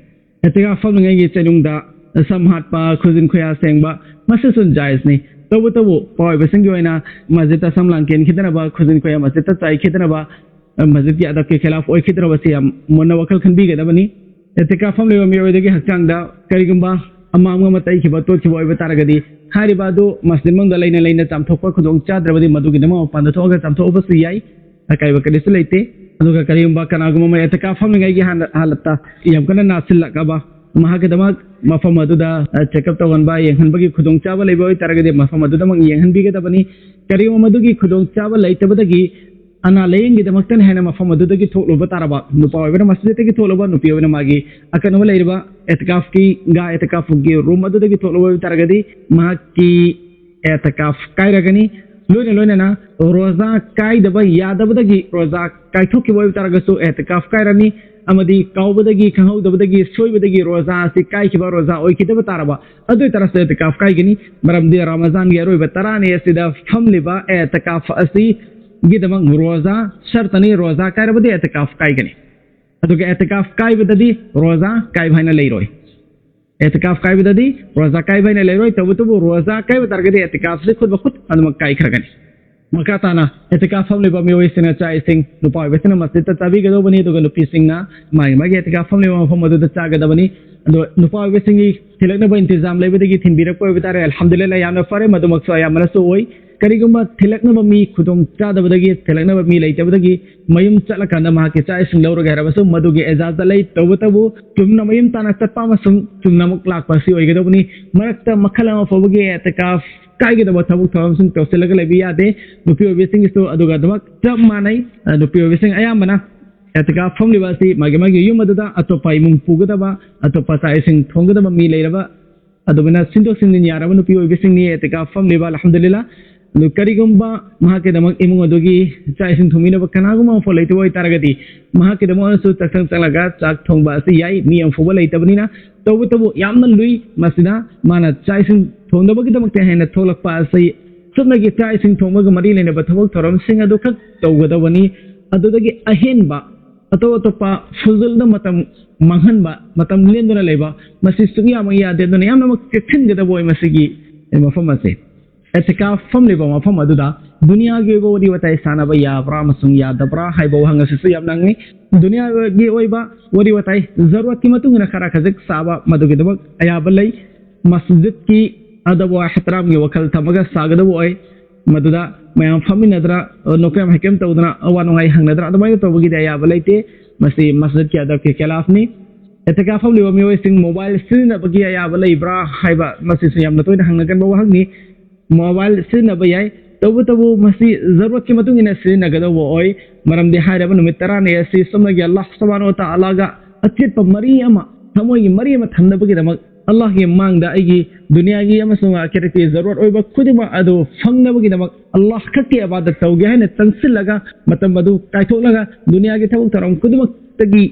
ꯑꯦꯇꯤꯀꯥꯐ ꯐꯝꯂꯤꯉꯩꯒꯤ ꯆꯩꯅꯨꯡꯗ ꯁꯝ ꯍꯥꯠꯄ, ꯈꯨꯖꯤꯟ ꯈꯨꯌꯥ ꯁꯦꯡꯕ, ꯃꯁꯤꯁꯨ ꯖꯥꯏꯖꯅꯤ꯫ ꯇꯧꯕꯇꯕꯨ ꯄꯥꯎ ꯑꯣꯏꯕꯁꯤꯡꯒꯤ ꯑꯣꯏꯅ ꯃꯁꯖꯤꯗꯇ ꯁꯝ ꯂꯥꯡ ꯀꯦꯟꯈꯤꯗꯅꯕ, ꯈꯨꯖꯤꯟ ꯈꯨꯌꯥ ꯃꯁꯖꯤꯗꯇ ꯆꯥꯏꯈꯤꯗꯅꯕ, ꯃꯁꯖꯤꯗꯀꯤ ꯑꯗꯕꯀꯤ ꯈꯤꯂꯥꯐ ꯑꯣꯏꯈꯤꯗꯅꯕꯁꯤ ꯌꯥꯝ ꯃꯨꯟꯅ ꯋꯥꯈꯜ ꯈꯟꯕꯤꯒꯗꯕꯅꯤ꯫ ꯑꯦꯇꯤꯀꯥꯐ ꯐꯝꯂꯤꯕ ꯃꯤꯑꯣꯏꯗꯒꯤ ꯍꯛꯆꯥꯡꯗ ꯀꯔꯤꯒꯨꯝꯕ ꯑꯃꯥꯡꯕ ꯑꯃ ꯇꯩꯈꯤꯕ, ꯇꯣꯠꯈꯤꯕ ꯑꯣꯏꯕ ꯇꯥꯔꯒꯗꯤ, ꯍꯥꯏꯔꯤꯕ ꯑꯗꯨ ꯃꯁꯖꯤꯗ ꯃꯅꯨꯡꯗ ꯂꯩꯅ ꯂꯩꯅ ꯆꯥꯝꯊꯣꯛꯄ ꯈꯨꯗꯣꯡ ꯆꯥꯗ꯭ꯔꯕꯗꯤ, ꯃꯗꯨꯒꯤꯗꯃꯛ ꯃꯄꯥꯟꯗ ꯊꯣꯛꯑꯒ ꯆꯥꯝꯊꯣꯛꯎꯕꯁꯨ ꯌꯥꯏ꯫ ꯑꯀꯥꯏꯕ ꯀꯔꯤꯁꯨ ꯂꯩꯇꯦ꯫ ꯑꯗꯨꯒ ꯀꯔꯤꯒꯨꯝꯕ ꯀꯅꯥꯒꯨꯝꯕ ꯑꯃ ꯑꯦꯇꯤꯀꯥꯐ ꯐꯝꯂꯤꯉꯩꯒꯤ ꯍꯥꯟꯅ ꯍꯥꯂꯠꯇ ꯌꯥꯝ ꯀꯟꯅ ꯅꯥꯁꯤꯜꯂꯛꯑꯕ, ꯃꯍꯥꯛꯀꯤꯗꯃꯛ ꯃꯐꯝ ꯑꯗꯨꯗ, ꯑ, ꯆꯦꯛꯑꯞ ꯇꯧꯍꯟꯕ, ꯌꯦꯡꯍꯟꯕꯒꯤ ꯈꯨꯗꯣꯡꯆꯥꯕ ꯂꯩꯕ ꯑꯣꯏꯇꯥꯔꯒꯗꯤ, ꯃꯐꯝ ꯑꯗꯨꯗꯃꯛ ꯌꯦꯡꯍꯟꯕꯤꯒꯗꯕꯅꯤ꯫ ꯀꯔꯤꯒꯨꯝꯕ ꯃꯗꯨꯒꯤ ꯈꯨꯗꯣꯡꯆꯥꯕ ꯂꯩꯇꯕꯗꯒꯤ ꯑꯅꯥ ꯂꯥꯌꯦꯡꯒꯤꯗꯃꯛꯇꯅ ꯍꯦꯟꯅ ꯃꯐꯝ ꯑꯗꯨꯗꯒꯤ ꯊꯣꯛꯂꯨꯕ ꯇꯥꯔꯕ, ꯅꯨꯄꯥ ꯑꯣꯏꯕꯅ ꯃꯁꯖꯤꯗꯇꯒꯤ ꯊꯣꯛꯂꯨꯕ, ꯅꯨꯄꯤ ꯑꯣꯏꯕꯅ ꯃꯥꯒꯤ ꯑꯀꯟꯕ ꯂꯩꯔꯤꯕ ꯑꯦꯇꯤꯀꯥꯐꯀꯤ, ꯒꯥ ꯑꯦꯇꯤꯀꯥꯐꯀꯤ ꯔꯨꯝ ꯑꯗꯨꯗꯒꯤ ꯊꯣꯛꯂꯨꯕ ꯑꯣꯏꯕ ꯇꯥꯔꯒꯗꯤ, ꯃꯍꯥꯛꯀꯤ ꯑꯦꯇꯤꯀꯥꯐ ꯀꯥꯏꯔꯒꯅꯤ꯫ ꯂꯣꯏꯅ ꯂꯣꯏꯅꯅ ꯔꯣꯖꯥ ꯀꯥꯏꯗꯕ ꯌꯥꯗꯕꯗꯒꯤ ꯔꯣꯖꯥ ꯀꯥꯏꯊꯣꯛꯈꯤꯕ ꯑꯣꯏꯕ ꯇꯥꯔꯒꯁꯨ ꯑꯦꯇꯤꯀꯥꯐ ꯀꯥꯏꯔꯅꯤ꯫ ꯑꯃꯗꯤ ꯀꯥꯎꯕꯗꯒꯤ, ꯈꯪꯍꯧꯗꯕꯗꯒꯤ, ꯁꯣꯏꯕꯗꯒꯤ ꯔꯣꯖꯥ ꯑꯁꯤ ꯀꯥꯏꯈꯤꯕ, ꯔꯣꯖꯥ ꯑꯣꯏꯈꯤꯗꯕ ꯇꯥꯔꯕ, ꯑꯗꯨ ꯑꯣꯏ ꯇꯥꯔꯁꯨ ꯑꯦꯇꯤꯀꯥꯐ ꯀꯥꯏꯒꯅꯤ꯫ ꯃꯔꯝꯗꯤ ꯔꯃꯖꯥꯟꯒꯤ ꯑꯔꯣꯏꯕ ꯇꯔꯥꯅꯤ ꯑꯁꯤꯗ ꯐꯝꯂꯤꯕ ꯑꯦꯇꯤꯀꯥꯐ ꯑꯁꯤꯒꯤꯗꯃꯛ ꯔꯣꯖꯥ ꯁꯔꯇꯅꯤ, ꯔꯣꯖꯥ ꯀꯥꯏꯔꯕꯗꯤ ꯑꯦꯇꯤꯀꯥꯐ ꯀꯥꯏꯒꯅꯤ꯫ ꯑꯗꯨꯒ ꯑꯦꯇꯤꯀꯥꯐ ꯀꯥꯏꯕꯗꯗꯤ ꯔꯣꯖꯥ ꯀꯥꯏꯕ ꯍꯥꯏꯅ ꯂꯩꯔꯣꯏ꯫ ꯑꯦꯇꯤꯀꯥꯐ ꯀꯥꯏꯕꯗꯗꯤ ꯔꯣꯖꯥ ꯀꯥꯏꯕ ꯍꯥꯏꯅ ꯂꯩꯔꯣꯏ꯫ ꯇꯧꯕꯇꯕꯨ ꯔꯣꯖꯥ ꯀꯥꯏꯕ ꯇꯥꯔꯒꯗꯤ ꯑꯦꯇꯤꯀꯥꯐꯁꯤ ꯈꯨꯠ ꯃꯈꯨꯠ ꯑꯗꯨꯃꯛ ꯀꯥꯏꯈ꯭ꯔꯒꯅꯤ꯫ ꯃꯈꯥ ꯇꯥꯅ ꯑꯦꯇꯤꯀꯥꯐ ꯐꯝꯂꯤꯕ ꯃꯤꯑꯣꯏꯁꯤꯡꯅ ꯆꯥꯛ ꯏꯁꯤꯡ ꯅꯨꯄꯥ ꯑꯣꯏꯕꯁꯤꯡꯅ ꯃꯁꯖꯤꯗꯇ ꯆꯥꯕꯤꯒꯗꯧꯕꯅꯤ, ꯑꯗꯨꯒ ꯅꯨꯄꯤꯁꯤꯡꯅ ꯃꯥꯒꯤ ꯃꯥꯒꯤ ꯑꯦꯇꯤꯀꯥꯐ ꯐꯝꯂꯤꯕ ꯃꯐꯝ ꯑꯗꯨꯗ ꯆꯥꯒꯗꯕꯅꯤ꯫ ꯑꯗꯣ ꯅꯨꯄꯥ ꯑꯣꯏꯕꯁꯤꯡꯒꯤ ꯊꯤꯜꯂꯛꯅꯕ ꯏꯟꯇꯤꯖꯥꯝ ꯂꯩꯕꯗꯒꯤ ꯊꯤꯟꯕꯤꯔꯛꯄ ꯑꯣꯏꯕ ꯇꯥꯔꯦ, ꯑꯜꯍꯝꯗꯨꯂꯤꯜꯂꯥ, ꯌꯥꯝꯅ ꯐꯔꯦ꯫ ꯃꯗꯨꯃꯛꯁꯨ ꯑꯌꯥꯝꯕꯅꯁꯨ ꯑꯣꯏ꯫ ꯀꯔꯤꯒꯨꯝꯕ ꯊꯤꯜꯂꯛꯅꯕ ꯃꯤ ꯈꯨꯗꯣꯡ ꯆꯥꯗꯕꯗꯒꯤ, ꯊꯤꯜꯂꯛꯅꯕ ꯃꯤ ꯂꯩꯇꯕꯗꯒꯤ ꯃꯌꯨꯝ ꯆꯠꯂꯀꯥꯟꯗ ꯃꯍꯥꯛꯀꯤ ꯆꯥꯛ ꯏꯁꯤꯡ ꯂꯧꯔꯒ ꯍꯥꯏꯔꯕꯁꯨ ꯃꯗꯨꯒꯤ ꯑꯦꯖꯥꯖ ꯂꯩ꯫ ꯇꯧꯕꯇꯕꯨ ꯆꯨꯝꯅ ꯃꯌꯨꯝ ꯇꯥꯅ ꯆꯠꯄ ꯑꯃꯁꯨꯡ ꯆꯨꯝꯅ ꯑꯃꯨꯛ ꯂꯥꯛꯄ ꯑꯁꯤ ꯑꯣꯏꯒꯗꯧꯕꯅꯤ꯫ ꯃꯔꯛꯇ ꯃꯈꯜ ꯑꯃ ꯐꯥꯎꯕꯒꯤ ꯑꯦꯇꯤꯀꯥꯐ ꯀꯥꯏꯒꯗꯕ ꯊꯕꯛ ꯊꯧꯔꯝꯁꯤꯡ ꯇꯧꯁꯤꯜꯂꯒ ꯂꯩꯕ ꯌꯥꯗꯦ꯫ ꯅꯨꯄꯤ ꯑꯣꯏꯕꯤꯁꯤꯡꯒꯤꯁꯨ ꯑꯗꯨꯒ ꯑꯗꯨꯃꯛ ꯆꯞ ꯃꯥꯟꯅꯩ꯫ ꯑ, ꯅꯨꯄꯤ ꯑꯣꯏꯕꯤꯁꯤꯡ ꯑꯌꯥꯝꯕꯅ ꯑꯦꯇꯤꯀꯥꯐ ꯐꯝꯂꯤꯕ ꯑꯁꯤ ꯃꯥꯒꯤ ꯃꯥꯒꯤ ꯌꯨꯝ ꯑꯗꯨꯗ ꯑꯇꯣꯞꯄ ꯏꯃꯨꯡ ꯄꯨꯒꯗꯕ, ꯑꯇꯣꯞꯄ ꯆꯥꯛ ꯏꯁꯤꯡ ꯊꯣꯡꯒꯗꯕ ꯃꯤ ꯂꯩꯔꯕ, ꯑꯗꯨꯃꯥꯏꯅ ꯁꯤꯟꯗꯣꯛ ꯁꯤꯟꯖꯤꯟ ꯌꯥꯔꯕ ꯅꯨꯄꯤ ꯑꯣꯏꯕꯤꯁꯤꯡꯅꯤ ꯑꯦꯇꯤꯀꯥꯐ ꯐꯝꯂꯤꯕ, ꯑꯜꯍꯝꯗꯨꯂꯤꯜꯂꯥ꯫ ꯑꯗꯨ ꯀꯔꯤꯒꯨꯝꯕ ꯃꯍꯥꯛꯀꯤꯗꯃꯛ ꯏꯃꯨꯡ ꯑꯗꯨꯒꯤ ꯆꯥꯛ ꯏꯁꯤꯡ ꯊꯣꯡꯕꯤꯅꯕ ꯀꯅꯥꯒꯨꯝꯕ ꯑꯃꯐꯥꯎ ꯂꯩꯇꯕ ꯑꯣꯏꯇꯥꯔꯒꯗꯤ, ꯃꯍꯥꯛꯀꯤꯗꯃꯛ ꯑꯣꯏꯔꯁꯨ ꯆꯥꯛꯁꯪ ꯆꯪꯂꯒ ꯆꯥꯛ ꯊꯣꯡꯕ ꯑꯁꯤ ꯌꯥꯏ, ꯃꯤ ꯑꯃ ꯐꯥꯎꯕ ꯂꯩꯇꯕꯅꯤꯅ꯫ ꯇꯧꯕꯇꯕꯨ ꯌꯥꯝꯅ ꯂꯨꯏ ꯃꯁꯤꯗ, ꯃꯥꯅ ꯆꯥꯛ ꯏꯁꯤꯡ ꯊꯣꯡꯅꯕꯒꯤꯗꯃꯛꯇ ꯍꯦꯟꯅ ꯊꯣꯛꯂꯛꯄ ꯑꯁꯤ ꯁꯨꯞꯅꯒꯤ ꯆꯥꯛ ꯏꯁꯤꯡ ꯊꯣꯡꯕꯒ ꯃꯔꯤ ꯂꯩꯅꯕ ꯊꯕꯛ ꯊꯧꯔꯝꯁꯤꯡ ꯑꯗꯨ ꯈꯛ ꯇꯧꯒꯗꯕꯅꯤ꯫ ꯑꯗꯨꯗꯒꯤ ꯑꯍꯦꯟꯕ ꯑꯇꯣꯞ ꯑꯇꯣꯞꯄ ꯐꯨꯖꯨꯜꯗ ꯃꯇꯝ ꯃꯥꯡꯍꯟꯕ, ꯃꯇꯝ ꯂꯦꯟꯗꯨꯅ ꯂꯩꯕ, ꯃꯁꯤ ꯁꯨꯛꯌꯥꯃꯛ ꯌꯥꯗꯦ꯫ ꯑꯗꯨꯅ ꯌꯥꯝꯅꯃꯛ ꯆꯦꯛꯁꯤꯟꯒꯗꯕ ꯑꯣꯏ ꯃꯁꯤꯒꯤ ꯃꯐꯝ ꯑꯁꯦ꯫ ꯑꯦꯇꯤꯀꯥꯐ ꯐꯝꯂꯤꯕ ꯃꯐꯝ ꯑꯗꯨꯗ ꯗꯨꯅꯤꯌꯥꯒꯤ ꯑꯣꯏꯕ ꯋꯥꯔꯤ ꯋꯥꯇꯥꯏ ꯁꯥꯟꯅꯕ ꯌꯥꯕ꯭ꯔꯥ ꯑꯃꯁꯨꯡ ꯌꯥꯗꯕ꯭ꯔꯥ ꯍꯥꯏꯕ ꯋꯥꯍꯪ ꯑꯁꯤꯁꯨ ꯌꯥꯝ ꯅꯪꯉꯤ꯫ ꯗꯨꯅꯤꯌꯥꯒꯤ ꯑꯣꯏꯕ ꯋꯥꯔꯤ ꯋꯥꯇꯥꯏ ꯖꯔꯨꯔꯠꯀꯤ ꯃꯇꯨꯡ ꯏꯟꯅ ꯈꯔ ꯈꯖꯤꯛ ꯁꯥꯕ ꯃꯗꯨꯒꯤꯗꯃꯛ ꯑꯌꯥꯕ ꯂꯩ꯫ ꯃꯁꯖꯤꯗꯀꯤ ꯑꯗꯕ ꯋꯥ ꯏꯍꯇꯤꯔꯥꯝꯒꯤ ꯋꯥꯈꯜ ꯊꯝꯃꯒ ꯁꯥꯒꯗꯕ ꯑꯣꯏ꯫ ꯃꯗꯨꯗ ꯃꯌꯥꯝ ꯐꯝꯃꯤꯟꯅꯗꯅ, ꯑ, ꯅꯣꯛꯐꯦꯝ ꯍꯥꯏꯀꯦꯝ ꯇꯧꯗꯅ ꯑꯋꯥ ꯅꯨꯡꯉꯥꯏ ꯍꯪꯅꯗꯅ ꯑꯗꯨꯃꯥꯏꯅ ꯇꯧꯕꯒꯤꯗꯤ ꯑꯌꯥꯕ ꯂꯩꯇꯦ꯫ ꯃꯁꯤ ꯃꯁꯖꯤꯗꯀꯤ ꯑꯗꯕꯀꯤ ꯈꯤꯂꯥꯐꯅꯤ꯫ ꯑꯦꯇꯤꯀꯥꯐ ꯐꯝꯂꯤꯕ ꯃꯤꯑꯣꯏꯁꯤꯡ ꯃꯣꯕꯥꯏꯜ ꯁꯤꯖꯤꯟꯅꯕꯒꯤ ꯑꯌꯥꯕ ꯂꯩꯕ꯭ꯔꯥ ꯍꯥꯏꯕ ꯃꯁꯤꯁꯨ ꯌꯥꯝꯅ ꯇꯣꯏꯅ ꯍꯪꯅꯒꯟꯕ ꯋꯥꯍꯪꯅꯤ꯫ ꯃꯣꯕꯥꯏꯜ ꯁꯤꯖꯤꯟꯅꯕ ꯌꯥꯏ, ꯇꯧꯕꯇꯕꯨ ꯃꯁꯤ ꯖꯔꯨꯔꯠꯀꯤ ꯃꯇꯨꯡ ꯏꯟꯅ ꯁꯤꯖꯤꯟꯅꯒꯗꯧꯕ ꯑꯣꯏ꯫ ꯃꯔꯝꯗꯤ ꯍꯥꯏꯔꯤꯕ ꯅꯨꯃꯤꯠ ꯇꯔꯥꯅꯤ ꯑꯁꯤ ꯁꯨꯞꯅꯒꯤ ꯑꯜꯂꯥꯍ ꯁꯨꯕꯍꯥꯅꯍꯨ ꯋ ꯇꯥꯂꯥꯒ ꯑꯆꯦꯠꯄ ꯃꯔꯤ ꯑꯃ, ꯊꯃꯣꯏꯒꯤ ꯃꯔꯤ ꯑꯃ ꯊꯝꯅꯕꯒꯤꯗꯃꯛ, ꯑꯜꯂꯥꯍꯒꯤ ꯃꯥꯡꯗ ꯑꯩꯒꯤ ꯗꯨꯅꯤꯌꯥꯒꯤ ꯑꯃꯁꯨꯡ ꯑꯥꯈꯤꯔꯠꯀꯤ ꯖꯔꯨꯔꯠ ꯑꯣꯏꯕ ꯈꯨꯗꯤꯡꯃꯛ ꯑꯗꯨ ꯐꯪꯅꯕꯒꯤꯗꯃꯛ, ꯑꯜꯂꯥꯍ ꯈꯛꯀꯤ ꯏꯕꯥꯗꯠ ꯇꯧꯒꯦ ꯍꯥꯏꯅ ꯆꯪꯁꯤꯜꯂꯒ, ꯃꯇꯝ ꯑꯗꯨ ꯀꯥꯏꯊꯣꯛꯂꯒ, ꯗꯨꯅꯤꯌꯥꯒꯤ ꯊꯕꯛ ꯊꯧꯔꯝ ꯈꯨꯗꯤꯡꯃꯛꯇꯒꯤ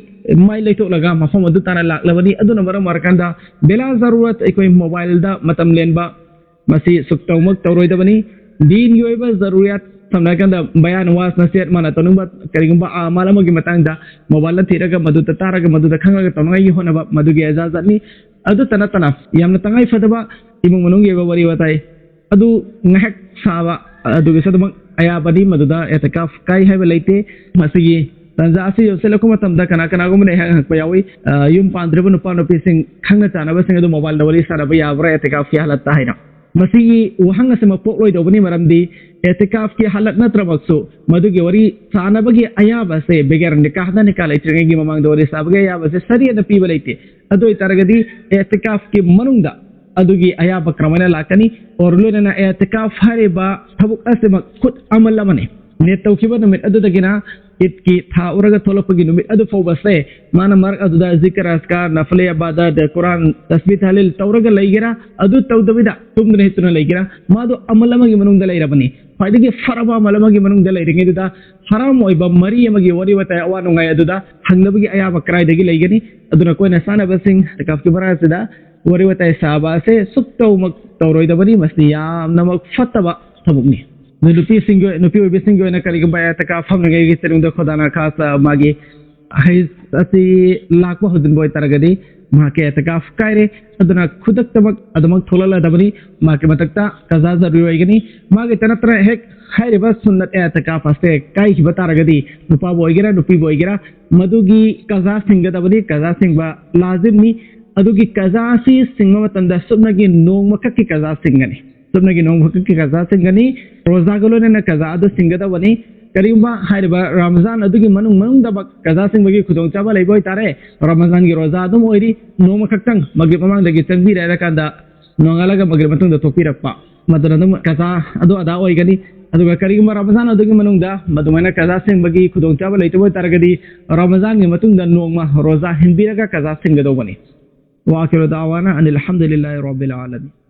ꯃꯥꯏ ꯂꯩꯊꯣꯛꯂꯒ ꯃꯐꯝ ꯑꯗꯨ ꯇꯥꯅ ꯂꯥꯛꯂꯕꯅꯤ꯫ ꯑꯗꯨꯅ ꯃꯔꯝ ꯑꯣꯏꯔꯀꯥꯟꯗ ꯕꯦꯂꯥ ꯖꯔꯨꯔꯠ ꯑꯩꯈꯣꯏ ꯃꯣꯕꯥꯏꯜꯗ ꯃꯇꯝ ꯂꯦꯟꯕ ꯃꯁꯤ ꯁꯨꯛꯇꯧꯃꯛ ꯇꯧꯔꯣꯏꯗꯕꯅꯤ꯫ ꯗꯤꯟꯒꯤ ꯑꯣꯏꯕ ꯖꯔꯨꯔꯤꯌꯥꯠ ꯁꯝꯅ ꯍꯥꯏꯔꯀꯥꯟꯗ ꯕꯌꯥꯟ ꯋꯥꯁ ꯅꯁꯤꯍꯠ ꯃꯥꯅ ꯇꯧꯅꯤꯡꯕ ꯀꯔꯤꯒꯨꯝꯕ ꯑꯃꯜ ꯑꯃꯒꯤ ꯃꯇꯥꯡꯗ ꯃꯣꯕꯥꯏꯜꯗ ꯊꯤꯔꯒ ꯃꯗꯨꯗ ꯇꯥꯔꯒ ꯃꯗꯨꯗ ꯈꯪꯉꯒ ꯇꯧꯅꯉꯥꯏꯒꯤ ꯍꯣꯠꯅꯕ ꯃꯗꯨꯒꯤ ꯑꯦꯖꯥꯖꯠꯅꯤ꯫ ꯑꯗꯨꯇ ꯅꯠꯇꯅ ꯌꯥꯝꯅ ꯇꯉꯥꯏ ꯐꯗꯕ ꯏꯃꯨꯡ ꯃꯅꯨꯡꯒꯤ ꯑꯣꯏꯕ ꯋꯥꯔꯤ ꯋꯥꯇꯥꯏ ꯑꯗꯨ ꯉꯥꯏꯍꯥꯛ ꯁꯥꯕ ꯑꯗꯨꯒꯤꯁꯨ ꯑꯗꯨꯃꯛ ꯑꯌꯥꯕꯅꯤ꯫ ꯃꯗꯨꯗ ꯑꯦꯇꯤꯀꯥꯐ ꯀꯥꯏ ꯍꯥꯏꯕ ꯂꯩꯇꯦ꯫ ꯃꯁꯤꯒꯤ ꯇꯥꯟꯖꯥ ꯑꯁꯤ ꯌꯧꯁꯤꯜꯂꯛꯄ ꯃꯇꯝꯗ ꯀꯅꯥ ꯀꯅꯥꯒꯨꯝꯕꯅ ꯑꯩꯍꯥꯛ ꯍꯪꯉꯛꯄ ꯌꯥꯎꯏ, "ꯑ, ꯌꯨꯝ ꯄꯥꯟꯗ꯭ꯔꯤꯕ ꯅꯨꯄꯥ ꯅꯨꯄꯤꯁꯤꯡ ꯈꯪꯅ ꯆꯥꯟꯅꯕꯁꯤꯡ ꯑꯗꯨ ꯃꯣꯕꯥꯏꯜꯗ ꯋꯥꯔꯤ ꯁꯥꯟꯅꯕ ꯌꯥꯕ꯭ꯔꯥ ꯑꯦꯇꯤꯀꯥꯐꯀꯤ ꯍꯥꯂꯠꯇ?" ꯍꯥꯏꯅ꯫ ꯃꯁꯤꯒꯤ ꯋꯥꯍꯪ ꯑꯁꯤꯃꯛ ꯄꯣꯛꯂꯣꯏꯗꯧꯕꯅꯤ, ꯃꯔꯝꯗꯤ ꯑꯦꯇꯤꯀꯥꯐꯀꯤ ꯍꯥꯂꯠ ꯅꯠꯇ꯭ꯔꯃꯛꯁꯨ ꯃꯗꯨꯒꯤ ꯋꯥꯔꯤ ꯁꯥꯟꯅꯕꯒꯤ ꯑꯌꯥꯕ ꯑꯁꯦ ꯕꯦꯒꯔ ꯅꯤꯀꯥꯍꯗ ꯅꯤꯀꯥ ꯂꯩꯇ꯭ꯔꯤꯉꯩꯒꯤ ꯃꯃꯥꯡꯗ ꯋꯥꯔꯤ ꯁꯥꯕꯒꯤ ꯑꯌꯥꯕ ꯑꯁꯦ ꯁꯔꯤꯌꯠꯅ ꯄꯤꯕ ꯂꯩꯇꯦ꯫ ꯑꯗꯨ ꯑꯣꯏꯇꯥꯔꯒꯗꯤ ꯑꯦꯇꯤꯀꯥꯐꯀꯤ ꯃꯅꯨꯡꯗ ꯑꯗꯨꯒꯤ ꯑꯌꯥꯕ ꯀꯔꯝꯍꯥꯏꯅ ꯂꯥꯛꯀꯅꯤ? ꯑꯣꯔ ꯂꯣꯏꯅꯅ ꯑꯦꯇꯤꯀꯥꯐ ꯍꯥꯏꯔꯤꯕ ꯊꯕꯛ ꯑꯁꯤꯃꯛ ꯈꯨꯠ ꯑꯃꯜ ꯑꯃꯅꯤ꯫ ꯅꯤꯌꯠ ꯇꯧꯈꯤꯕ ꯅꯨꯃꯤꯠ ꯑꯗꯨꯗꯒꯤꯅ ꯏꯗꯀꯤ ꯊꯥ ꯎꯔꯒ ꯊꯣꯛꯂꯛꯄꯒꯤ ꯅꯨꯃꯤꯠ ꯑꯗꯨ ꯐꯥꯎꯕꯁꯦ ꯃꯥꯅ ꯃꯔꯛ ꯑꯗꯨꯗ ꯖꯤꯀꯔ, ꯑꯁꯀꯥꯔ, ꯅꯐꯂꯦ, ꯑꯕꯥꯗꯠ, ꯀꯨꯔꯥꯟ, ꯇꯁꯕꯤ, ꯇꯍꯂꯤꯜ ꯇꯧꯔꯒ ꯂꯩꯒꯦꯔꯥ, ꯑꯗꯨ ꯇꯧꯗꯕꯤꯗ ꯇꯨꯝꯗꯅ ꯍꯤꯞꯇꯨꯅ ꯂꯩꯒꯦꯔꯥ, ꯃꯥꯗꯣ ꯑꯃꯜ ꯑꯃꯒꯤ ꯃꯅꯨꯡꯗ ꯂꯩꯔꯕꯅꯤ꯫ ꯈ꯭ꯋꯥꯏꯗꯒꯤ ꯐꯔꯕ ꯑꯃꯜ ꯑꯃꯒꯤ ꯃꯅꯨꯡꯗ ꯂꯩꯔꯤꯉꯩꯗꯨꯗ ꯍꯔꯥꯝ ꯑꯣꯏꯕ ꯃꯔꯤ ꯑꯃꯒꯤ ꯋꯥꯔꯤ ꯋꯥꯇꯥꯏ ꯑꯋꯥ ꯅꯨꯡꯉꯥꯏ ꯑꯗꯨꯗ ꯍꯪꯅꯕꯒꯤ ꯑꯌꯥꯕ ꯀꯗꯥꯏꯗꯒꯤ ꯂꯩꯒꯅꯤ? ꯑꯗꯨꯅ ꯀꯣꯏꯅ ꯁꯥꯟꯅꯕꯁꯤꯡ ꯇꯀꯥꯐꯀꯤ ꯃꯔꯛ ꯑꯁꯤꯗ ꯋꯥꯔꯤ ꯋꯥꯇꯥꯏ ꯁꯥꯕ ꯑꯁꯦ ꯁꯨꯛꯇꯧꯃꯛ ꯇꯧꯔꯣꯏꯗꯕꯅꯤ꯫ ꯃꯁꯤ ꯌꯥꯝꯅꯃꯛ ꯐꯠꯇꯕ ꯊꯕꯛꯅꯤ꯫ ꯑꯗꯨ ꯅꯨꯄꯤꯁꯤꯡꯒꯤ, ꯅꯨꯄꯤ ꯑꯣꯏꯕꯤꯁꯤꯡꯒꯤ ꯑꯣꯏꯅ ꯀꯔꯤꯒꯨꯝꯕ ꯑꯦꯇꯀꯥꯐ ꯐꯝꯂꯤꯉꯩꯒꯤ ꯇꯔꯨꯡꯗ ꯈꯨꯗꯥꯅ ꯈꯥꯁ ꯃꯥꯒꯤ ꯍꯩꯁ ꯑꯁꯤ ꯂꯥꯛꯄ ꯍꯧꯖꯤꯟꯕ ꯑꯣꯏꯇꯥꯔꯒꯗꯤ ꯃꯍꯥꯛꯀꯤ ꯑꯦꯇꯀꯥꯐ ꯀꯥꯏꯔꯦ꯫ ꯑꯗꯨꯅ ꯈꯨꯗꯛꯇꯃꯛ ꯑꯗꯨꯃꯛ ꯊꯣꯛꯂꯛꯂꯗꯕꯅꯤ꯫ ꯃꯍꯥꯛꯀꯤ ꯃꯊꯛꯇ ꯀꯖꯥ ꯖꯔꯨꯔꯤ ꯑꯣꯏꯒꯅꯤ꯫ ꯃꯥꯒꯤ ꯇꯅꯠꯇꯅ ꯍꯦꯛ ꯍꯥꯏꯔꯤꯕ ꯁꯨꯟꯅꯠ ꯑꯦꯇꯀꯥꯐ ꯑꯁꯦ ꯀꯥꯏꯈꯤꯕ ꯇꯥꯔꯒꯗꯤ ꯅꯨꯄꯥꯕꯨ ꯑꯣꯏꯒꯦꯔꯥ ꯅꯨꯄꯤꯕꯨ ꯑꯣꯏꯒꯦꯔꯥ ꯃꯗꯨꯒꯤ ꯀꯖꯥ ꯁꯤꯡꯒꯗꯕꯅꯤ꯫ ꯀꯖꯥ ꯁꯤꯡꯕ ꯂꯥꯖꯤꯝꯅꯤ꯫ ꯑꯗꯨꯒꯤ ꯀꯖꯥ ꯑꯁꯤ ꯁꯤꯡꯕ ꯃꯇꯝꯗ ꯁꯨꯞꯅꯒꯤ ꯅꯣꯡꯃꯈꯛꯀꯤ ꯀꯖꯥ ꯁꯤꯡꯒꯅꯤ꯫ ꯁꯨꯞꯅꯒꯤ ꯅꯣꯡꯃꯈꯛꯀꯤ ꯀꯖꯥ ꯁꯤꯡꯒꯅꯤ꯫ ꯔꯣꯖꯥꯒ ꯂꯣꯏꯅꯅ ꯀꯖꯥ ꯑꯗꯨ ꯁꯤꯡꯒꯗꯕꯅꯤ꯫ ꯀꯔꯤꯒꯨꯝꯕ ꯍꯥꯏꯔꯤꯕ ꯔꯃꯖꯥꯟ ꯑꯗꯨꯒꯤ ꯃꯅꯨꯡ ꯃꯅꯨꯡꯗꯃꯛ ꯀꯖꯥ ꯁꯤꯡꯕꯒꯤ ꯈꯨꯗꯣꯡꯆꯥꯕ ꯂꯩꯕ ꯑꯣꯏꯇꯥꯔꯦ, ꯔꯃꯖꯥꯟꯒꯤ ꯔꯣꯖꯥ ꯑꯗꯨꯝ ꯑꯣꯏꯔꯤ꯫ ꯅꯣꯡꯃ ꯈꯛꯇꯪ ꯃꯒ꯭ꯔꯤꯕ ꯃꯃꯥꯡꯗꯒꯤ ꯆꯪꯕꯤꯔꯦ ꯍꯥꯏꯔ ꯀꯥꯟꯗ ꯅꯣꯡꯉꯥꯜꯂꯒ ꯃꯒ꯭ꯔꯤꯕ ꯃꯇꯨꯡꯗ ꯊꯣꯛꯄꯤꯔꯛꯄ, ꯃꯗꯨꯅ ꯑꯗꯨꯝ ꯀꯖꯥ ꯑꯗꯨ ꯑꯗꯥ ꯑꯣꯏꯒꯅꯤ꯫ ꯑꯗꯨꯒ ꯀꯔꯤꯒꯨꯝꯕ ꯔꯃꯖꯥꯟ ꯑꯗꯨꯒꯤ ꯃꯅꯨꯡꯗ ꯃꯗꯨꯃꯥꯏꯅ ꯀꯖꯥ ꯁꯤꯡꯕꯒꯤ ꯈꯨꯗꯣꯡꯆꯥꯕ ꯂꯩꯇꯕ ꯑꯣꯏꯇꯥꯔꯒꯗꯤ ꯔꯃꯖꯥꯟꯒꯤ ꯃꯇꯨꯡꯗ ꯅꯣꯡꯃ ꯔꯣꯖꯥ ꯍꯤꯡꯕꯤꯔꯒ ꯀꯖꯥ ꯁꯤꯡꯒꯗꯧꯕꯅꯤ꯫ وآخر دعوانا أن الحمد لله رب العالمين.